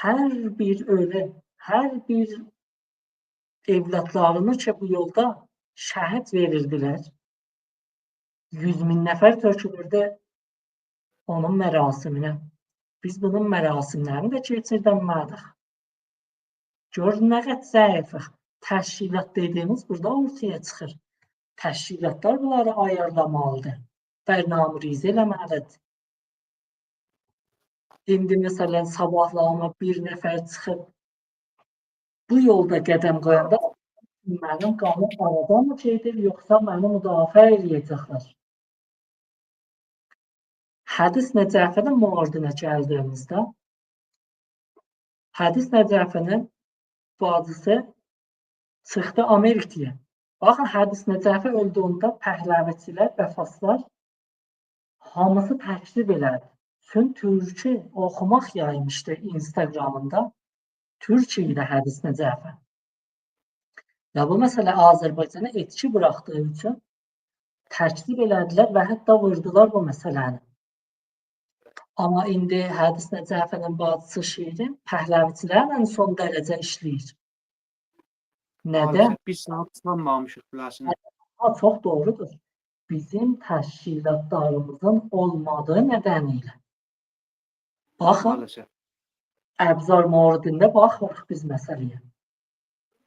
hər bir ölü, hər bir evlatlarını ki bu yolda şəhid verirdilər. 100 min nəfər tökülürdü onun mərasiminə. Biz bunun mərasimlərini də keçirdənmədik. Gör nə qədər zəifiq. Təşkilat dediyimiz burada ortaya çıxır. Təşkilatlar bunları ayarlamalıdır. Bərnamə-rizə eləməlidir. İndi məsələn sabahlama bir nəfər çıxıb bu yolda qədəm qoyanda mənim qanım aradan mı gedir, yoxsa məni müdafiə eləyəcəklər? Hədis Nəcəfinin mövzusuna gəldiyimizdə Hədis Nəcəfinin bacısı çıxdı Amerikaya. Baxın, Hədis Nəcəfi öldüyündə Pəhləviçilər və Faslar hamısı təkzib elədi. Çünki türkü oxumaq yaymışdı Instagramında. Türk idi Hədis Nəcəfi. Və bu məsələ Azərbaycana etki buraxdığı üçün təkzib elədilər və hətta vurdular bu məsələni. Amma indi Hədis Nəcəfinin bacısı Şirin Pəhləviçilərlə son dərəcə işləyir. Nədən? Maalesef biz sahib çıxamamışıq bilərsiniz. Ha, çox doğrudur. Bizim təşkilatlarımızın olmadığı nədənilə. Baxın, Maalesef. əbzar mövzusunda baxmırıq biz məsələyə.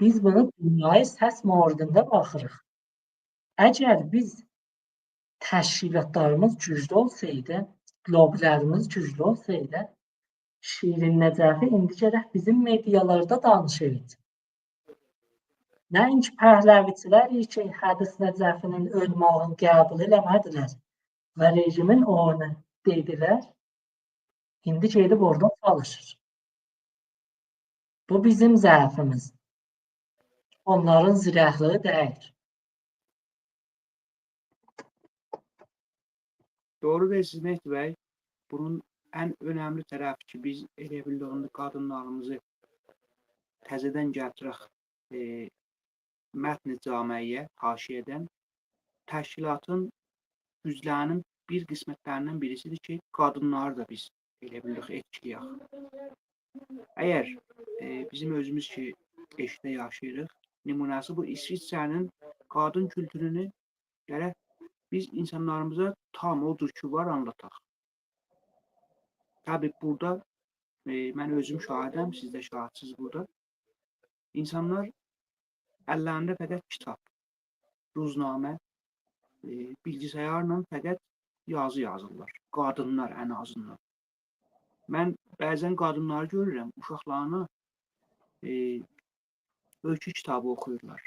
Biz bunu dünyayı səs mövzusunda baxırıq. Əgər biz təşkilatlarımız güclü olsaydı, lobbilərimiz güclü olsaydı, Şirin Nəcəfi indi gərək bizim medialarda danışırdı. Nəinki Pəhləviçilər ki, Hədis Nəcəfinin ölmağını qəbul eləmədilər və rejimin onu dedilər, indi gedib orada çalışır. Bu bizim zəifimiz. Onların zirəhliyi deyil. Doğru deyirsiniz Mehdi bəy. Bunun ən önəmli tərəfi ki, biz elə bildiyimiz qadınlarımızı təzədən gətirək mətn-i caməyə, haşiyədən təşkilatın güclərinin bir qismətlərindən birisidir ki, qadınları da biz elə bilirik etkiləyək. Əgər bizim özümüz ki, eşdə yaşayırıq, nümunəsi bu İsviçrənin qadın kültürünü gərək biz insanlarımıza tam o cür ki var anlataq. Tabii burada mən özüm şahidəm, siz də şahidsiniz burada. İnsanlar əllərində fəqət kitab, ruznamə, bilgisayarla fəqət yazı yazırlar. Qadınlar ən azından. Mən bəzən qadınları görürəm, uşaqlarına öykü kitabı oxuyurlar.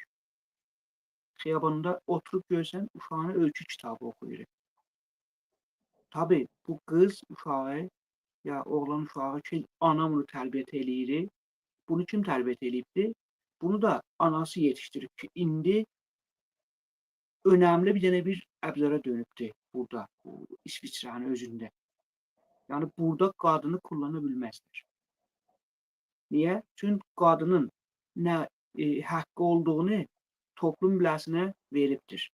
Xiyabanda oturub görsən, uşağına öykü kitabı oxuyur. Tabii bu qız uşağı ya oğlan uşağı ki, ana bunu tərbiyyət eləyir. Bunu kim tərbiyyət eləyibdi? Bunu da anası yetişdirib ki, indi önəmli bir dənə bir əbzara dönübdü burada, bu İsviçrənin özündə. Yəni burada qadını kullana bilməzlər. Niyə? Çünki qadının nə haqqı olduğunu toplum biləsinə veribdir.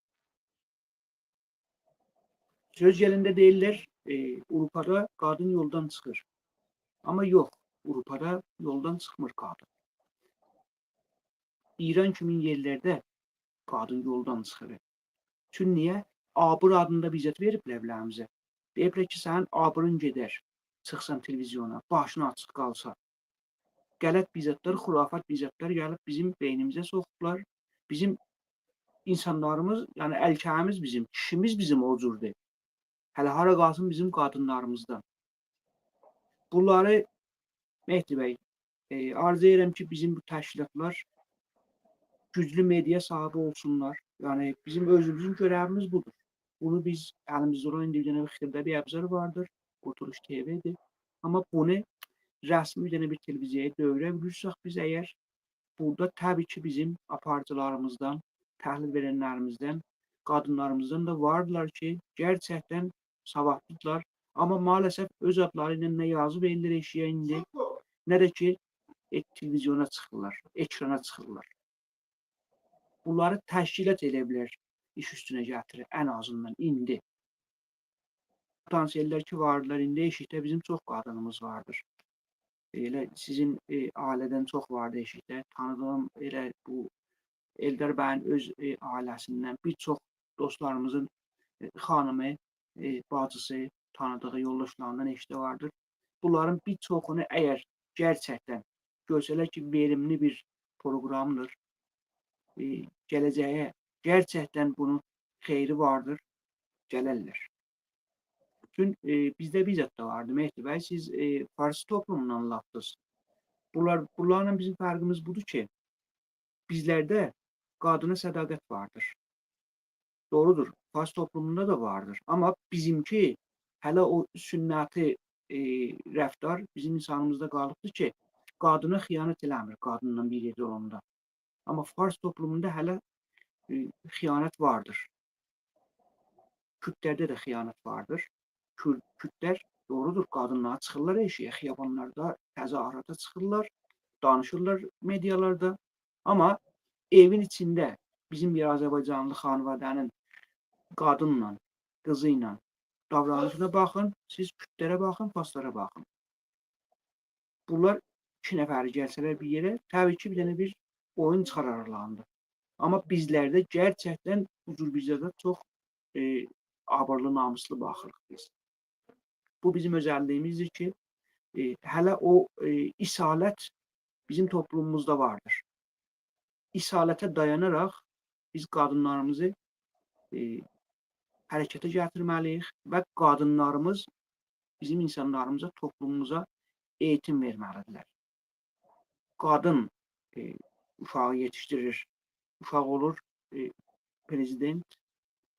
Söz gəlində deyirlər, Avropada qadın yoldan çıxır. Amma yox, Avropada yoldan çıxmır qadın. İran kimi yerlərdə qadın yoldan çıxır. Çünki niyə? Abır adında bir izzət veriblər evlərimizə. Deyiblər ki, sənin abırın gedər, çıxsan televizyona, başın açıq qalsa. Qələt bizzətlər, xurafat bizzətlər gəlib bizim beynimizə soxublar. Bizim insanlarımız, yəni əlkəyimiz bizim, kişimiz bizim o cürdür. Hələ hara qalsın bizim qadınlarımızdan. Bunları Mehdi bəy, arzu edirəm ki, bizim bu təşkilatlar güclü media sahibi olsunlar. Yəni bizim özümüzün görevimiz budur. Bunu biz əlimizdə olan indi bir dənə xırda bir əbzar vardır, Qurtuluş TV-dir. Amma bunu rəsmi bir dənə bir televiziyaya dövrə bilirsək biz əgər, burada təbii ki bizim aparıcılarımızdan, təhlil verənlərimizdən, qadınlarımızdan da vardılar ki, gerçəkdən savadlıdırlar. Amma maalesef öz adları ilə nə yazı verilir eşiyə indi, nə də ki televizyona çıxırlar, ekrana çıxırlar. Bunları təşkilat elə bilər, iş üstünə gətirir ən azından indi. Potansiyellər ki vardılar, indi eşikdə bizim çox qadınımız vardır. Elə sizin ailədən çox vardı eşikdə. Tanıdığım elə bu Eldar bəyin öz ailəsindən bir çox dostlarımızın xanımı, bacısı, tanıdığı yoldaşlarından eşikdə vardır. Bunların bir çoxunu əgər gerçəkdən görsələr ki, verimli bir proqramdır, gələcəyə gerçəkdən bunun xeyri vardır, gələrlər. Çünki bizdə bizzat da vardı Mehdi bəy, siz Fars toplumundan anlatdınız. Bunlarla bizim fərqimiz budur ki, bizlərdə qadına sədaqət vardır. Doğrudur, Fars toplumunda da vardır. Amma bizimki hələ o sünnəti rəftar bizim insanımızda qalıbdır ki, qadına xiyanət eləmir, qadınla bir yerdə olanda. Amma Fars toplumunda hələ xiyanət vardır. Kürdlərdə də xiyanət vardır. Kürdlər doğrudur, qadınlara çıxırlar eşiyə, xiyabanlarda, təzahürata çıxırlar, danışırlar medialarda. Amma evin içində bizim bir Azərbaycanlı xanvadənin qadınla, qızı ilə davranışına baxın, siz kürdlərə baxın, farslara baxın. Bunlar iki nəfəri gəlsələr bir yerə, təbii ki, bir dənə bir oyun çıxar aralarında. Amma bizlərdə gerçəkdən bu cür bizlərdə çox abırlı, namuslu baxırıq biz. Bu bizim özəlliyimizdir ki, hələ o isalət bizim toplumumuzda vardır. İsalətə dayanaraq biz qadınlarımızı hərəkətə gətirməliyik və qadınlarımız bizim insanlarımıza, toplumumuza eğitim verməlidirlər. Qadın uşağı yetişdirir, uşaq olur, prezident,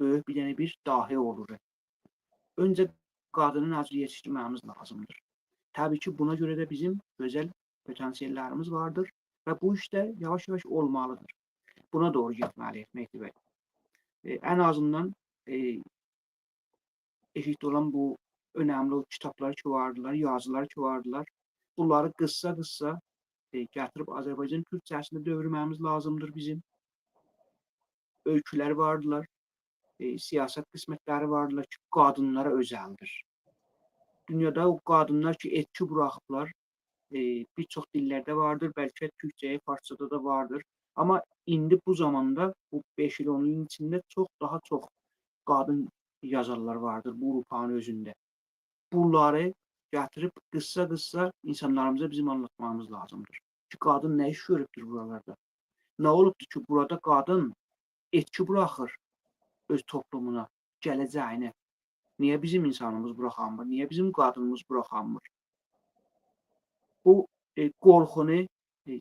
böyük bir dənə bir dahi olur. Öncə qadının acı yetişdirmemiz lazımdır. Təbii ki, buna görə də bizim gözəl potansiyellərimiz vardır və bu işdə yavaş-yavaş olmalıdır. Buna doğru getməliyik Mehdi bəy. Ən azından eşikdə olan bu önəmli kitablar ki vardılar, yazılar ki vardılar. Bunları qıssa-qıssa gətirib Azərbaycan türkçəsində dövrməmiz lazımdır bizim. Öykülər vardılar, siyasət qismətləri vardılar ki, qadınlara özəldir. Dünyada o qadınlar ki, etki buraxıblar, bir çox dillərdə vardır, bəlkə türkçəyə, farsçada da vardır. Amma indi bu zamanda, bu 5 il, 10 ilin içində çox daha çox qadın yazarlar vardır bu Avropanın özündə. Bunları gətirib qıssa-qıssa insanlarımıza bizim anlatmamız lazımdır. Ki, qadın nə iş görübdür buralarda? Nə olubdur ki, burada qadın etki buraxır öz toplumuna, gələcəyinə. Niyə bizim insanımız buraxanmır? Niyə bizim qadınımız buraxanmır? Bu qorxunu,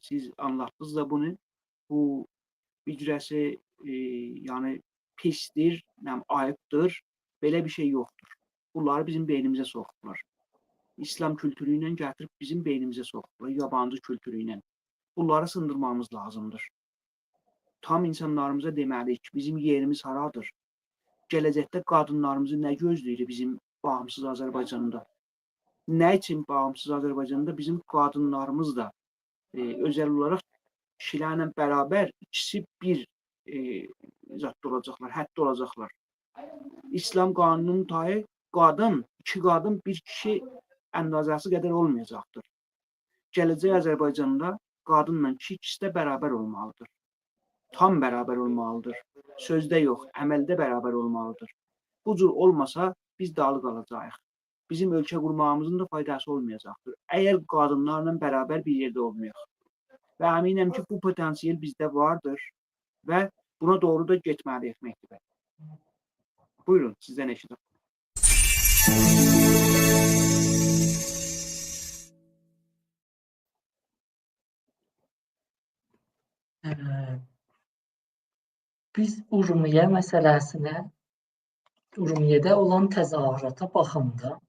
siz anlatdınız da bunu, bu bir cürəsi yəni pisdir, ayıbdır, belə bir şey yoxdur. Bunları bizim beynimizə soxdular. İslam kültürü ilə gətirib bizim beynimizə soxdular, yabancı kültürü ilə. Bunları sındırmamız lazımdır. Tam insanlarımıza deməliyik ki, bizim yerimiz haradır? Gələcəkdə qadınlarımızı nə gözləyir bizim bağımsız Azərbaycanda? Nə üçün bağımsız Azərbaycanda bizim qadınlarımız da özəl olaraq kişilərlə bərabər ikisi bir zətdə olacaqlar, həddə olacaqlar. İslam qanununun tayı qadın, iki qadın bir kişi əndazəsi qədər olmayacaqdır. Gələcək Azərbaycanda qadınla kişi ikisi də bərabər olmalıdır. Tam bərabər olmalıdır. Sözdə yox, əməldə bərabər olmalıdır. Bu cür olmasa biz dalı qalacağıq. Bizim ölkə qurmağımızın da faydası olmayacaqdır. Əgər qadınlarla bərabər bir yerdə olmayaq. Və əminəm ki, bu potansiyel bizdə vardır və buna doğru da getməliyik Mehdi bəy. Buyurun, sizdən eşidim. Biz Urmiyə məsələsinə Urmiye'də olan təzahürata baxanda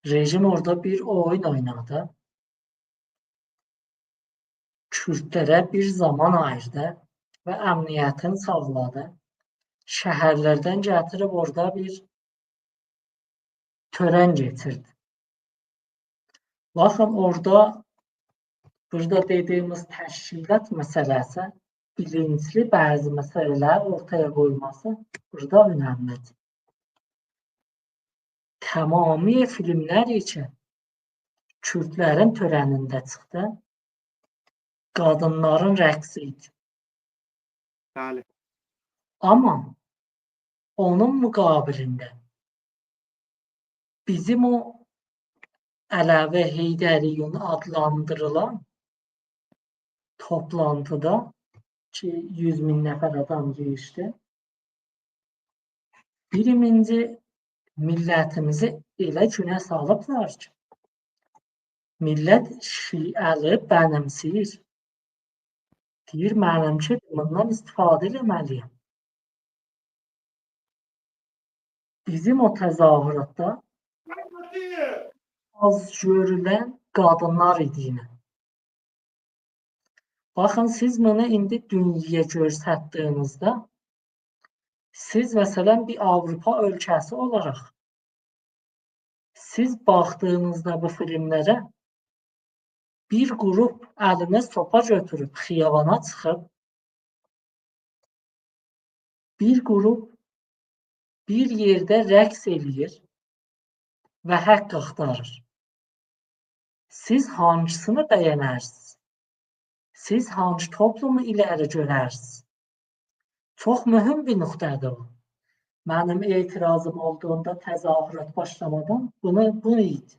rejim orada bir oyun oynadı. Kürtlərə bir zaman ayırdı və əmniyyətini sağladı. Şəhərlərdən gətirib orada bir törən getirdi. Baxın, orada burada dediyimiz təşkilat məsələsi, bilinçli bəzi məsələləri ortaya qoyması burada önəmlidir. Tamamilə filmlər ki, Kürtlərin törənində çıxdı, qadınların rəqsi idi. Bəli. Amma onun müqabilində bizim o Əlavə Heydəriyun adlandırılan toplantıda ki 100 min nəfər adam yığışdı, birinci millətimizi elə günə salıblar ki, millət şiəli benimsəyir. Deyir, mənimki bundan istifadə eləməliyəm. Bizim o təzahüratda az görülən qadınlar idi yenə. Baxın, siz bunu indi dünyaya göstərdiyinizdə, siz məsələn bir Avropa ölkəsi olaraq, siz baxdığınızda bu filmlərə bir qrup əlinə sopa götürüb xiyabana çıxıb, bir qrup bir yerdə rəqs eləyir və haqq axtarır. Siz hansını bəyənərsiniz? Siz hansı toplumu iləri görərsiniz? Çox mühüm bir nöqtədir bu. Mənim etirazım olduğunda təzahürat başlamadan bunu idi.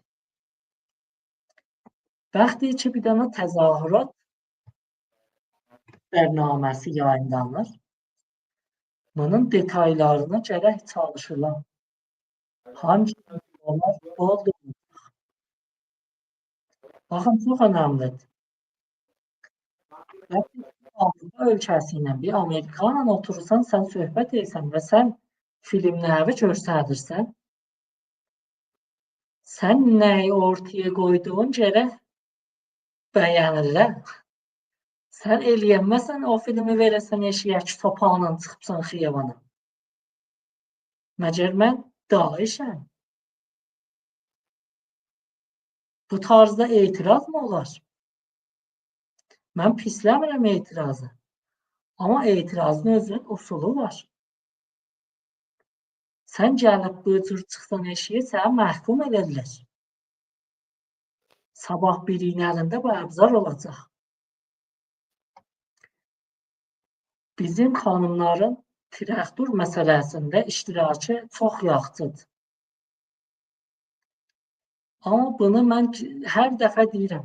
Vaxtı ki bir dənə təzahürat bərnaməsi yayımlanır, bunun detaylarına gərək çalışılan. Hangi onlar oldu? Baxın, çox önəmlidir. Avropa ölkəsi ilə bir Amerikanla oturursan, sən söhbət edirsən və sən filmləri göstərirsən, sən nəyi ortaya qoyduğun gərək bəyənirlər. Sən eləyənməsən, o filmi verəsən eşiyə ki, sopanla çıxıbsan xiyabana. Məgər mən DAEŞ-əm? Bu tarzda etiraz mı olar? Mən pisləmirəm etirazı. Amma etirazın özünün usulu var. Sən gəlib bu cür çıxsan eşiyə, səni məhkum edərlər. Sabah birinin əlində bu əbzar olacaq. Bizim xanımların traktor məsələsində iştirakı çox yaxşıdır. Amma bunu mən hər dəfə deyirəm.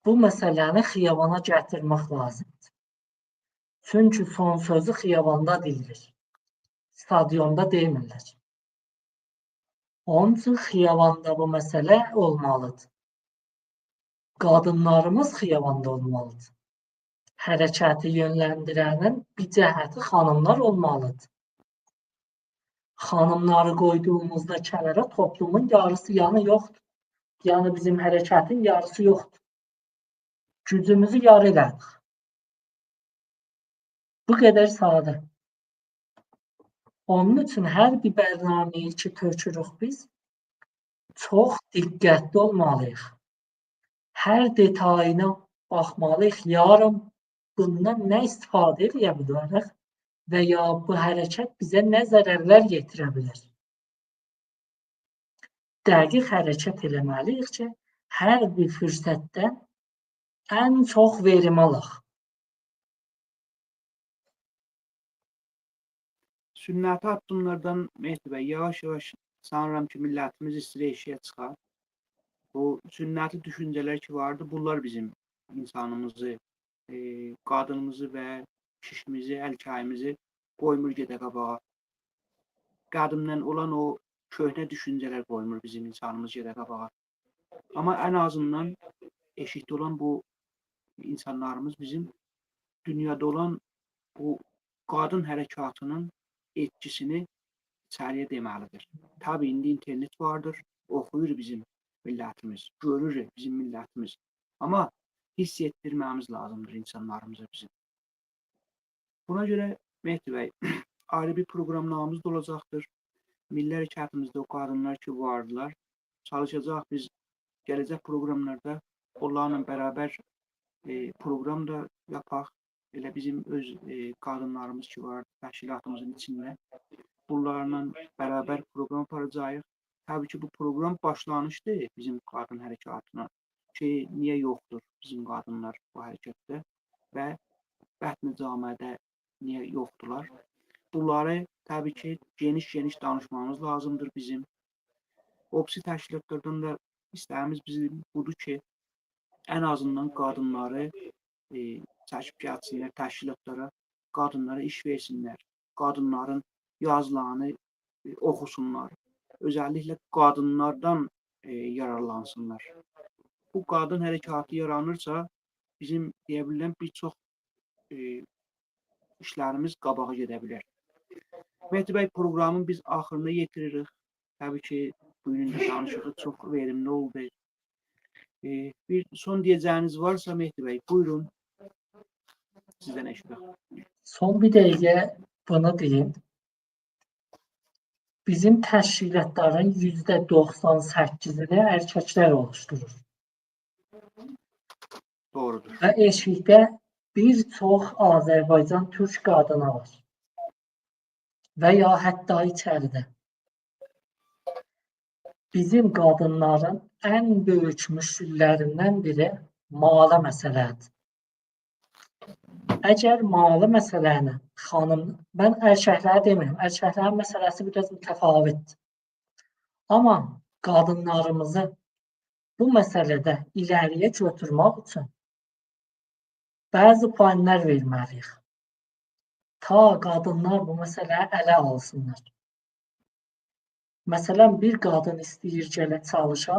Bu məsələni xiyabana gətirmək lazımdır. Çünki son sözü xiyabanda deyilir. Stadionda demirlər. Onun üçün xiyabanda bu məsələ olmalıdır. Qadınlarımız xiyabanda olmalıdır. Hərəkəti yönləndirənin bir cəhəti xanımlar olmalıdır. Xanımları qoyduğumuzda kənara toplumun yarısı yanı yoxdur. Yəni bizim hərəkətin yarısı yoxdur. Gücümüzü yarı elədik. Bu qədər sadə. Onun üçün hər bir bərnaməyi ki tökürük biz, çox diqqətli olmalıyıq. Hər detayına baxmalıyıq. Yarın bundan nə istifadə edə bilərik və ya bu hərəkət bizə nə zərərlər yetirə bilər. Dəqiq hərəkət eləməliyik ki, hər bir fürsətdən ən çox verim alaq. Sünnəti addımlardan Mehdi bəy, yavaş-yavaş sanıram ki, millətimiz istilə eşiyə çıxar. Bu sünnəti düşüncələr ki vardı, bunlar bizim insanımızı, qadınımızı və kişimizi, əlkəyimizi qoymur gedə qabağa. Qədimdən olan o köhnə düşüncələr qoymur bizim insanımız gedə qabağa. Amma ən azından eşikdə olan bu insanlarımız bizim dünyada olan bu qadın hərəkatının etkisini içəriyə deməlidir. Tabii indi internet vardır, oxuyur bizim millətimiz, görür bizim millətimiz. Amma hiss etdirməmiz lazımdır insanlarımıza bizim. Buna görə Mehdi bəy, ayrı bir proqramlarımız da olacaqdır. Milli hərəkatımızda o qadınlar ki vardılar, çalışacaq biz gələcək proqramlarda onlarla bərabər proqram da yapaq. Elə bizim öz qadınlarımız ki var təşkilatımızın içində. Bunlarla bərabər proqram aparacağıq. Təbii ki, bu proqram başlanışdır bizim qadın hərəkatına ki, niyə yoxdur bizim qadınlar bu hərəkətdə və bətn camiədə niyə yoxdurlar? Bunları təbii ki, geniş-geniş danışmamız lazımdır bizim. O birisi təşkilatlardan da istəyimiz bizim budur ki, ən azından qadınları çəkib gəlsinlər təşkilatlara, qadınlara iş versinlər, qadınların yazılarını oxusunlar. Özəlliklə qadınlardan yararlansınlar. Bu qadın hərəkatı yaranırsa, bizim deyə bilərəm bir çox işlərimiz qabağa gedə bilər. Mehdi bəy, proqramın biz axırına yetiririk. Təbii ki, bugünün də danışığı çox verimli oldu. Bir son deyəcəyiniz varsa Mehdi bəy, buyurun. Sizdən eşidək. Son bir dəqiqə bunu deyim. Bizim təşkilatların %98-ini erkəklər oluşturur. Doğrudur. Və eşikdə bir çox Azərbaycan türk qadını var. Və ya hətta içəridə. Bizim qadınların ən böyük müşkillərindən biri mali məsələdir. Əgər mali məsələni xanım, mən erkəkləri demirəm, erkəklərin məsələsi biraz mütəfavitdir. Amma qadınlarımızı bu məsələdə iləriyə götürmək üçün bəzi puanlar verməliyik. Ta qadınlar bu məsələyi ələ alsınlar. Məsələn, bir qadın istəyir gələ çalışa,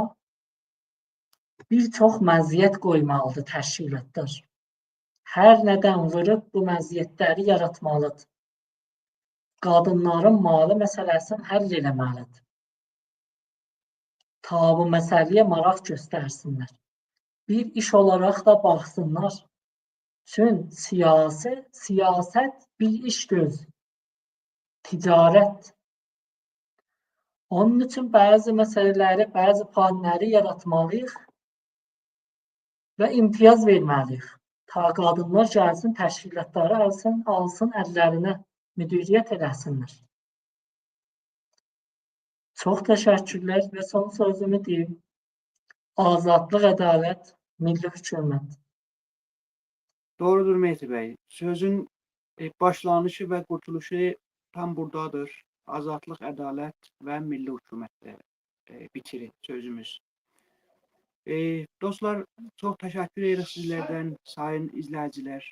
bir çox məziyyət qoymalıdır təşkilatlar. Hər nədən vurub bu məziyyətləri yaratmalıdır. Qadınların mali məsələsini həll eləməlidir. Ta bu məsələyə maraq göstərsinlər. Bir iş olaraq da baxsınlar. Çünki siyasət bir iş göz, ticarət. Onun üçün bəzi məsələləri, bəzi puanları yaratmalıyıq və imtiyaz verməliyik. Ta qadınlar gəlsin, təşkilatları alsın əllərinə, müdiriyyət eləsinlər. Çox təşəkkürlər və son sözümü deyim. Azadlıq, ədalət, milli hökumət. Doğrudur Mehdi bəy. Sözün başlanışı və qurtuluşu tam buradadır. Azadlıq, ədalət və milli hökumətdə bitirir sözümüz. Dostlar, çox təşəkkür edirik sizlərdən, sayın izləyicilər,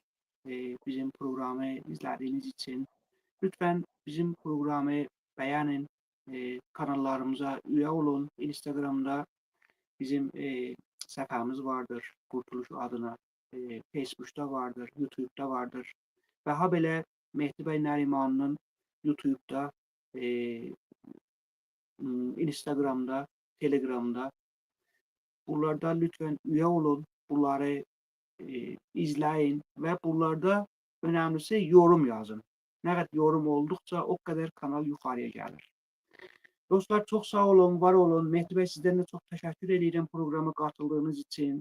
bizim proqramı izlədiyiniz üçün. Lütfən bizim proqramı bəyənin, kanallarımıza üyə olun. Instagramda bizim səhifəmiz vardır, Qurtuluş adına. Facebook'da vardır, YouTube'da vardır. Və ha belə Mehdi bəy Nərimanlının YouTube'da, Instagram'da, Telegram'da bunlarda lütfən üyə olun, bunları izləyin və bunlarda önəmlisi yorum yazın. Nə qədər yorum olduqca o qədər kanal yuxarıya gəlir. Dostlar, çox sağ olun, var olun. Mehdi bəy, sizdən də çox təşəkkür edirəm proqrama qatıldığınız üçün.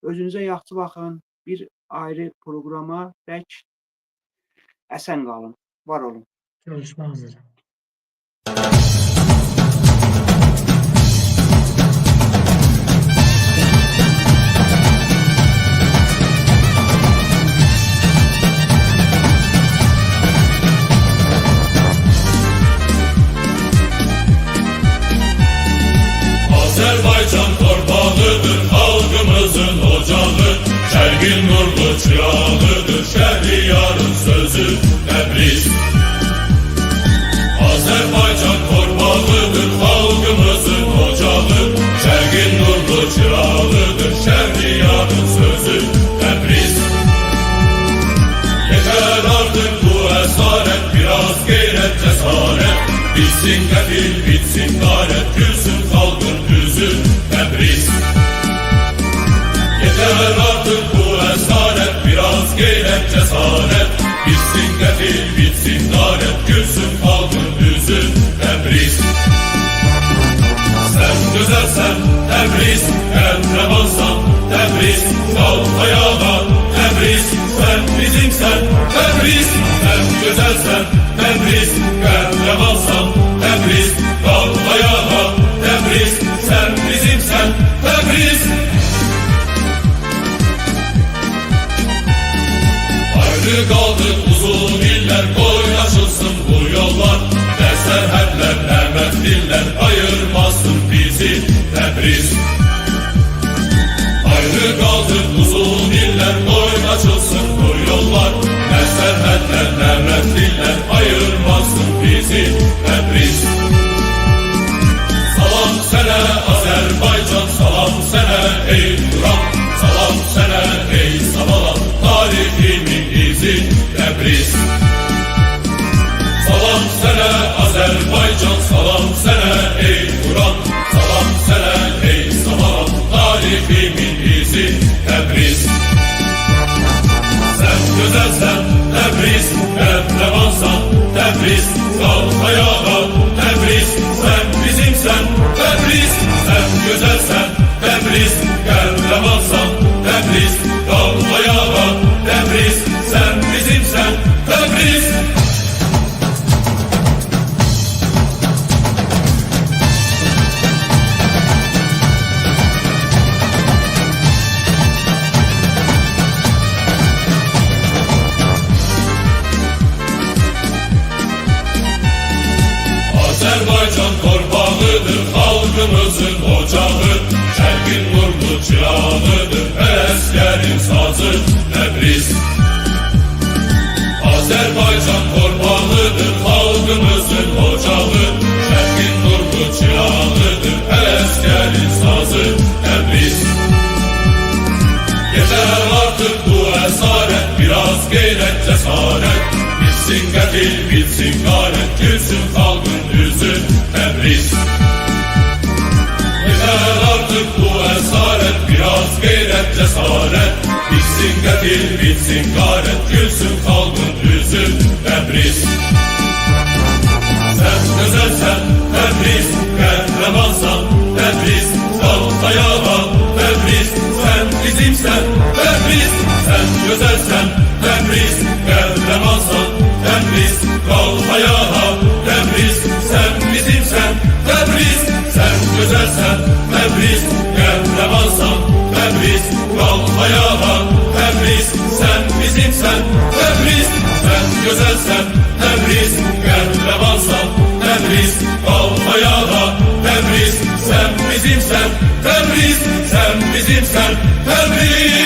Özünüzə yaxşı baxın. Bir ayrı proqrama dək əsən qalın, var olun. Görüşmək üzrə. Azerbaycan torpağıdır, halkımızın ocağı, Şərqin nurlu çırağıdır, Şəhriyarın sözü Təbriz. Azerbaycan torpağıdır, halkımızın ocağı, Şərqin nurlu çırağıdır, Şəhriyarın sözü Təbriz. Yeter artık bu esas. gayret cesaret. Bitsin katil, bitsin garet, gülsün halkın yüzü Təbriz. Yeter artık bu esaret, biraz gayret cesaret. Bitsin katil, bitsin garet, gülsün halkın yüzü Təbriz. Sen güzelsen Təbriz, qəhrəmansan Təbriz, qalx ayağa Təbriz, sen bizimsən Təbriz. Sen güzelsen Təbriz, qəhrəmansan Təbriz, qalx ayağa Təbriz, sen bizimsən Təbriz. Ayrı kaldık uzun iller, koy açılsın bu yollar. Ne serhedler ne mefdiller ayırmasın bizi Təbriz. Ayrı kaldık uzun iller, koy açılsın bu yollar. Ne serhedler ne mefdiller ayırmasın bizi Təbriz. Salam sənə Azərbaycan, salam sənə ey Turan, salam sənə ey Savalan, tariximin izi Təbriz. Salam sənə Azərbaycan, salam sənə ey Turan, salam sənə ey Savalan, tariximin izi Təbriz. Sən gözəlsən Təbriz, qəhrəmansan Təbriz, qalx ayağa Təbriz, sən bizimsən Təbriz. Sən gözəlsən Təbriz, qəhrəmansan Təbriz, qalx ayağa Təbriz, sən bizimsən Təbriz. Azərbaycan torpağıdır xalqımızın ocağı, Şərqin nurlu çırağıdır əsgərin sazı Təbriz. Azərbaycan torpağıdır xalqımızın ocağı, Şərqin nurlu çırağıdır əsgərin sazı Təbriz. Yeter artık bu esaret, biraz gayret cesaret. Bitsin katil, bitsin garet, gülsün halkın yüzü Təbriz. Yeter artık bu esaret, biraz gayret cesaret. Bitsin katil, bitsin garet, gülsün halkın yüzü Təbriz. Sən gözəlsən Təbriz, qəhrəmansan Təbriz, qalx ayağa Təbriz, sən bizimsən Təbriz. Sən gözəlsən Təbriz, qəhrəmansan Təbriz, qalx ayağa Təbriz, sən bizimsən Təbriz. Sən gözəlsən Təbriz, qəhrəmansan Təbriz, qalx ayağa Təbriz, sən bizimsən Təbriz. Sən gözəlsən Təbriz, qəhrəmansan Təbriz, qalx ayağa Təbriz, sən bizimsən Təbriz, sən bizimsən Təbriz.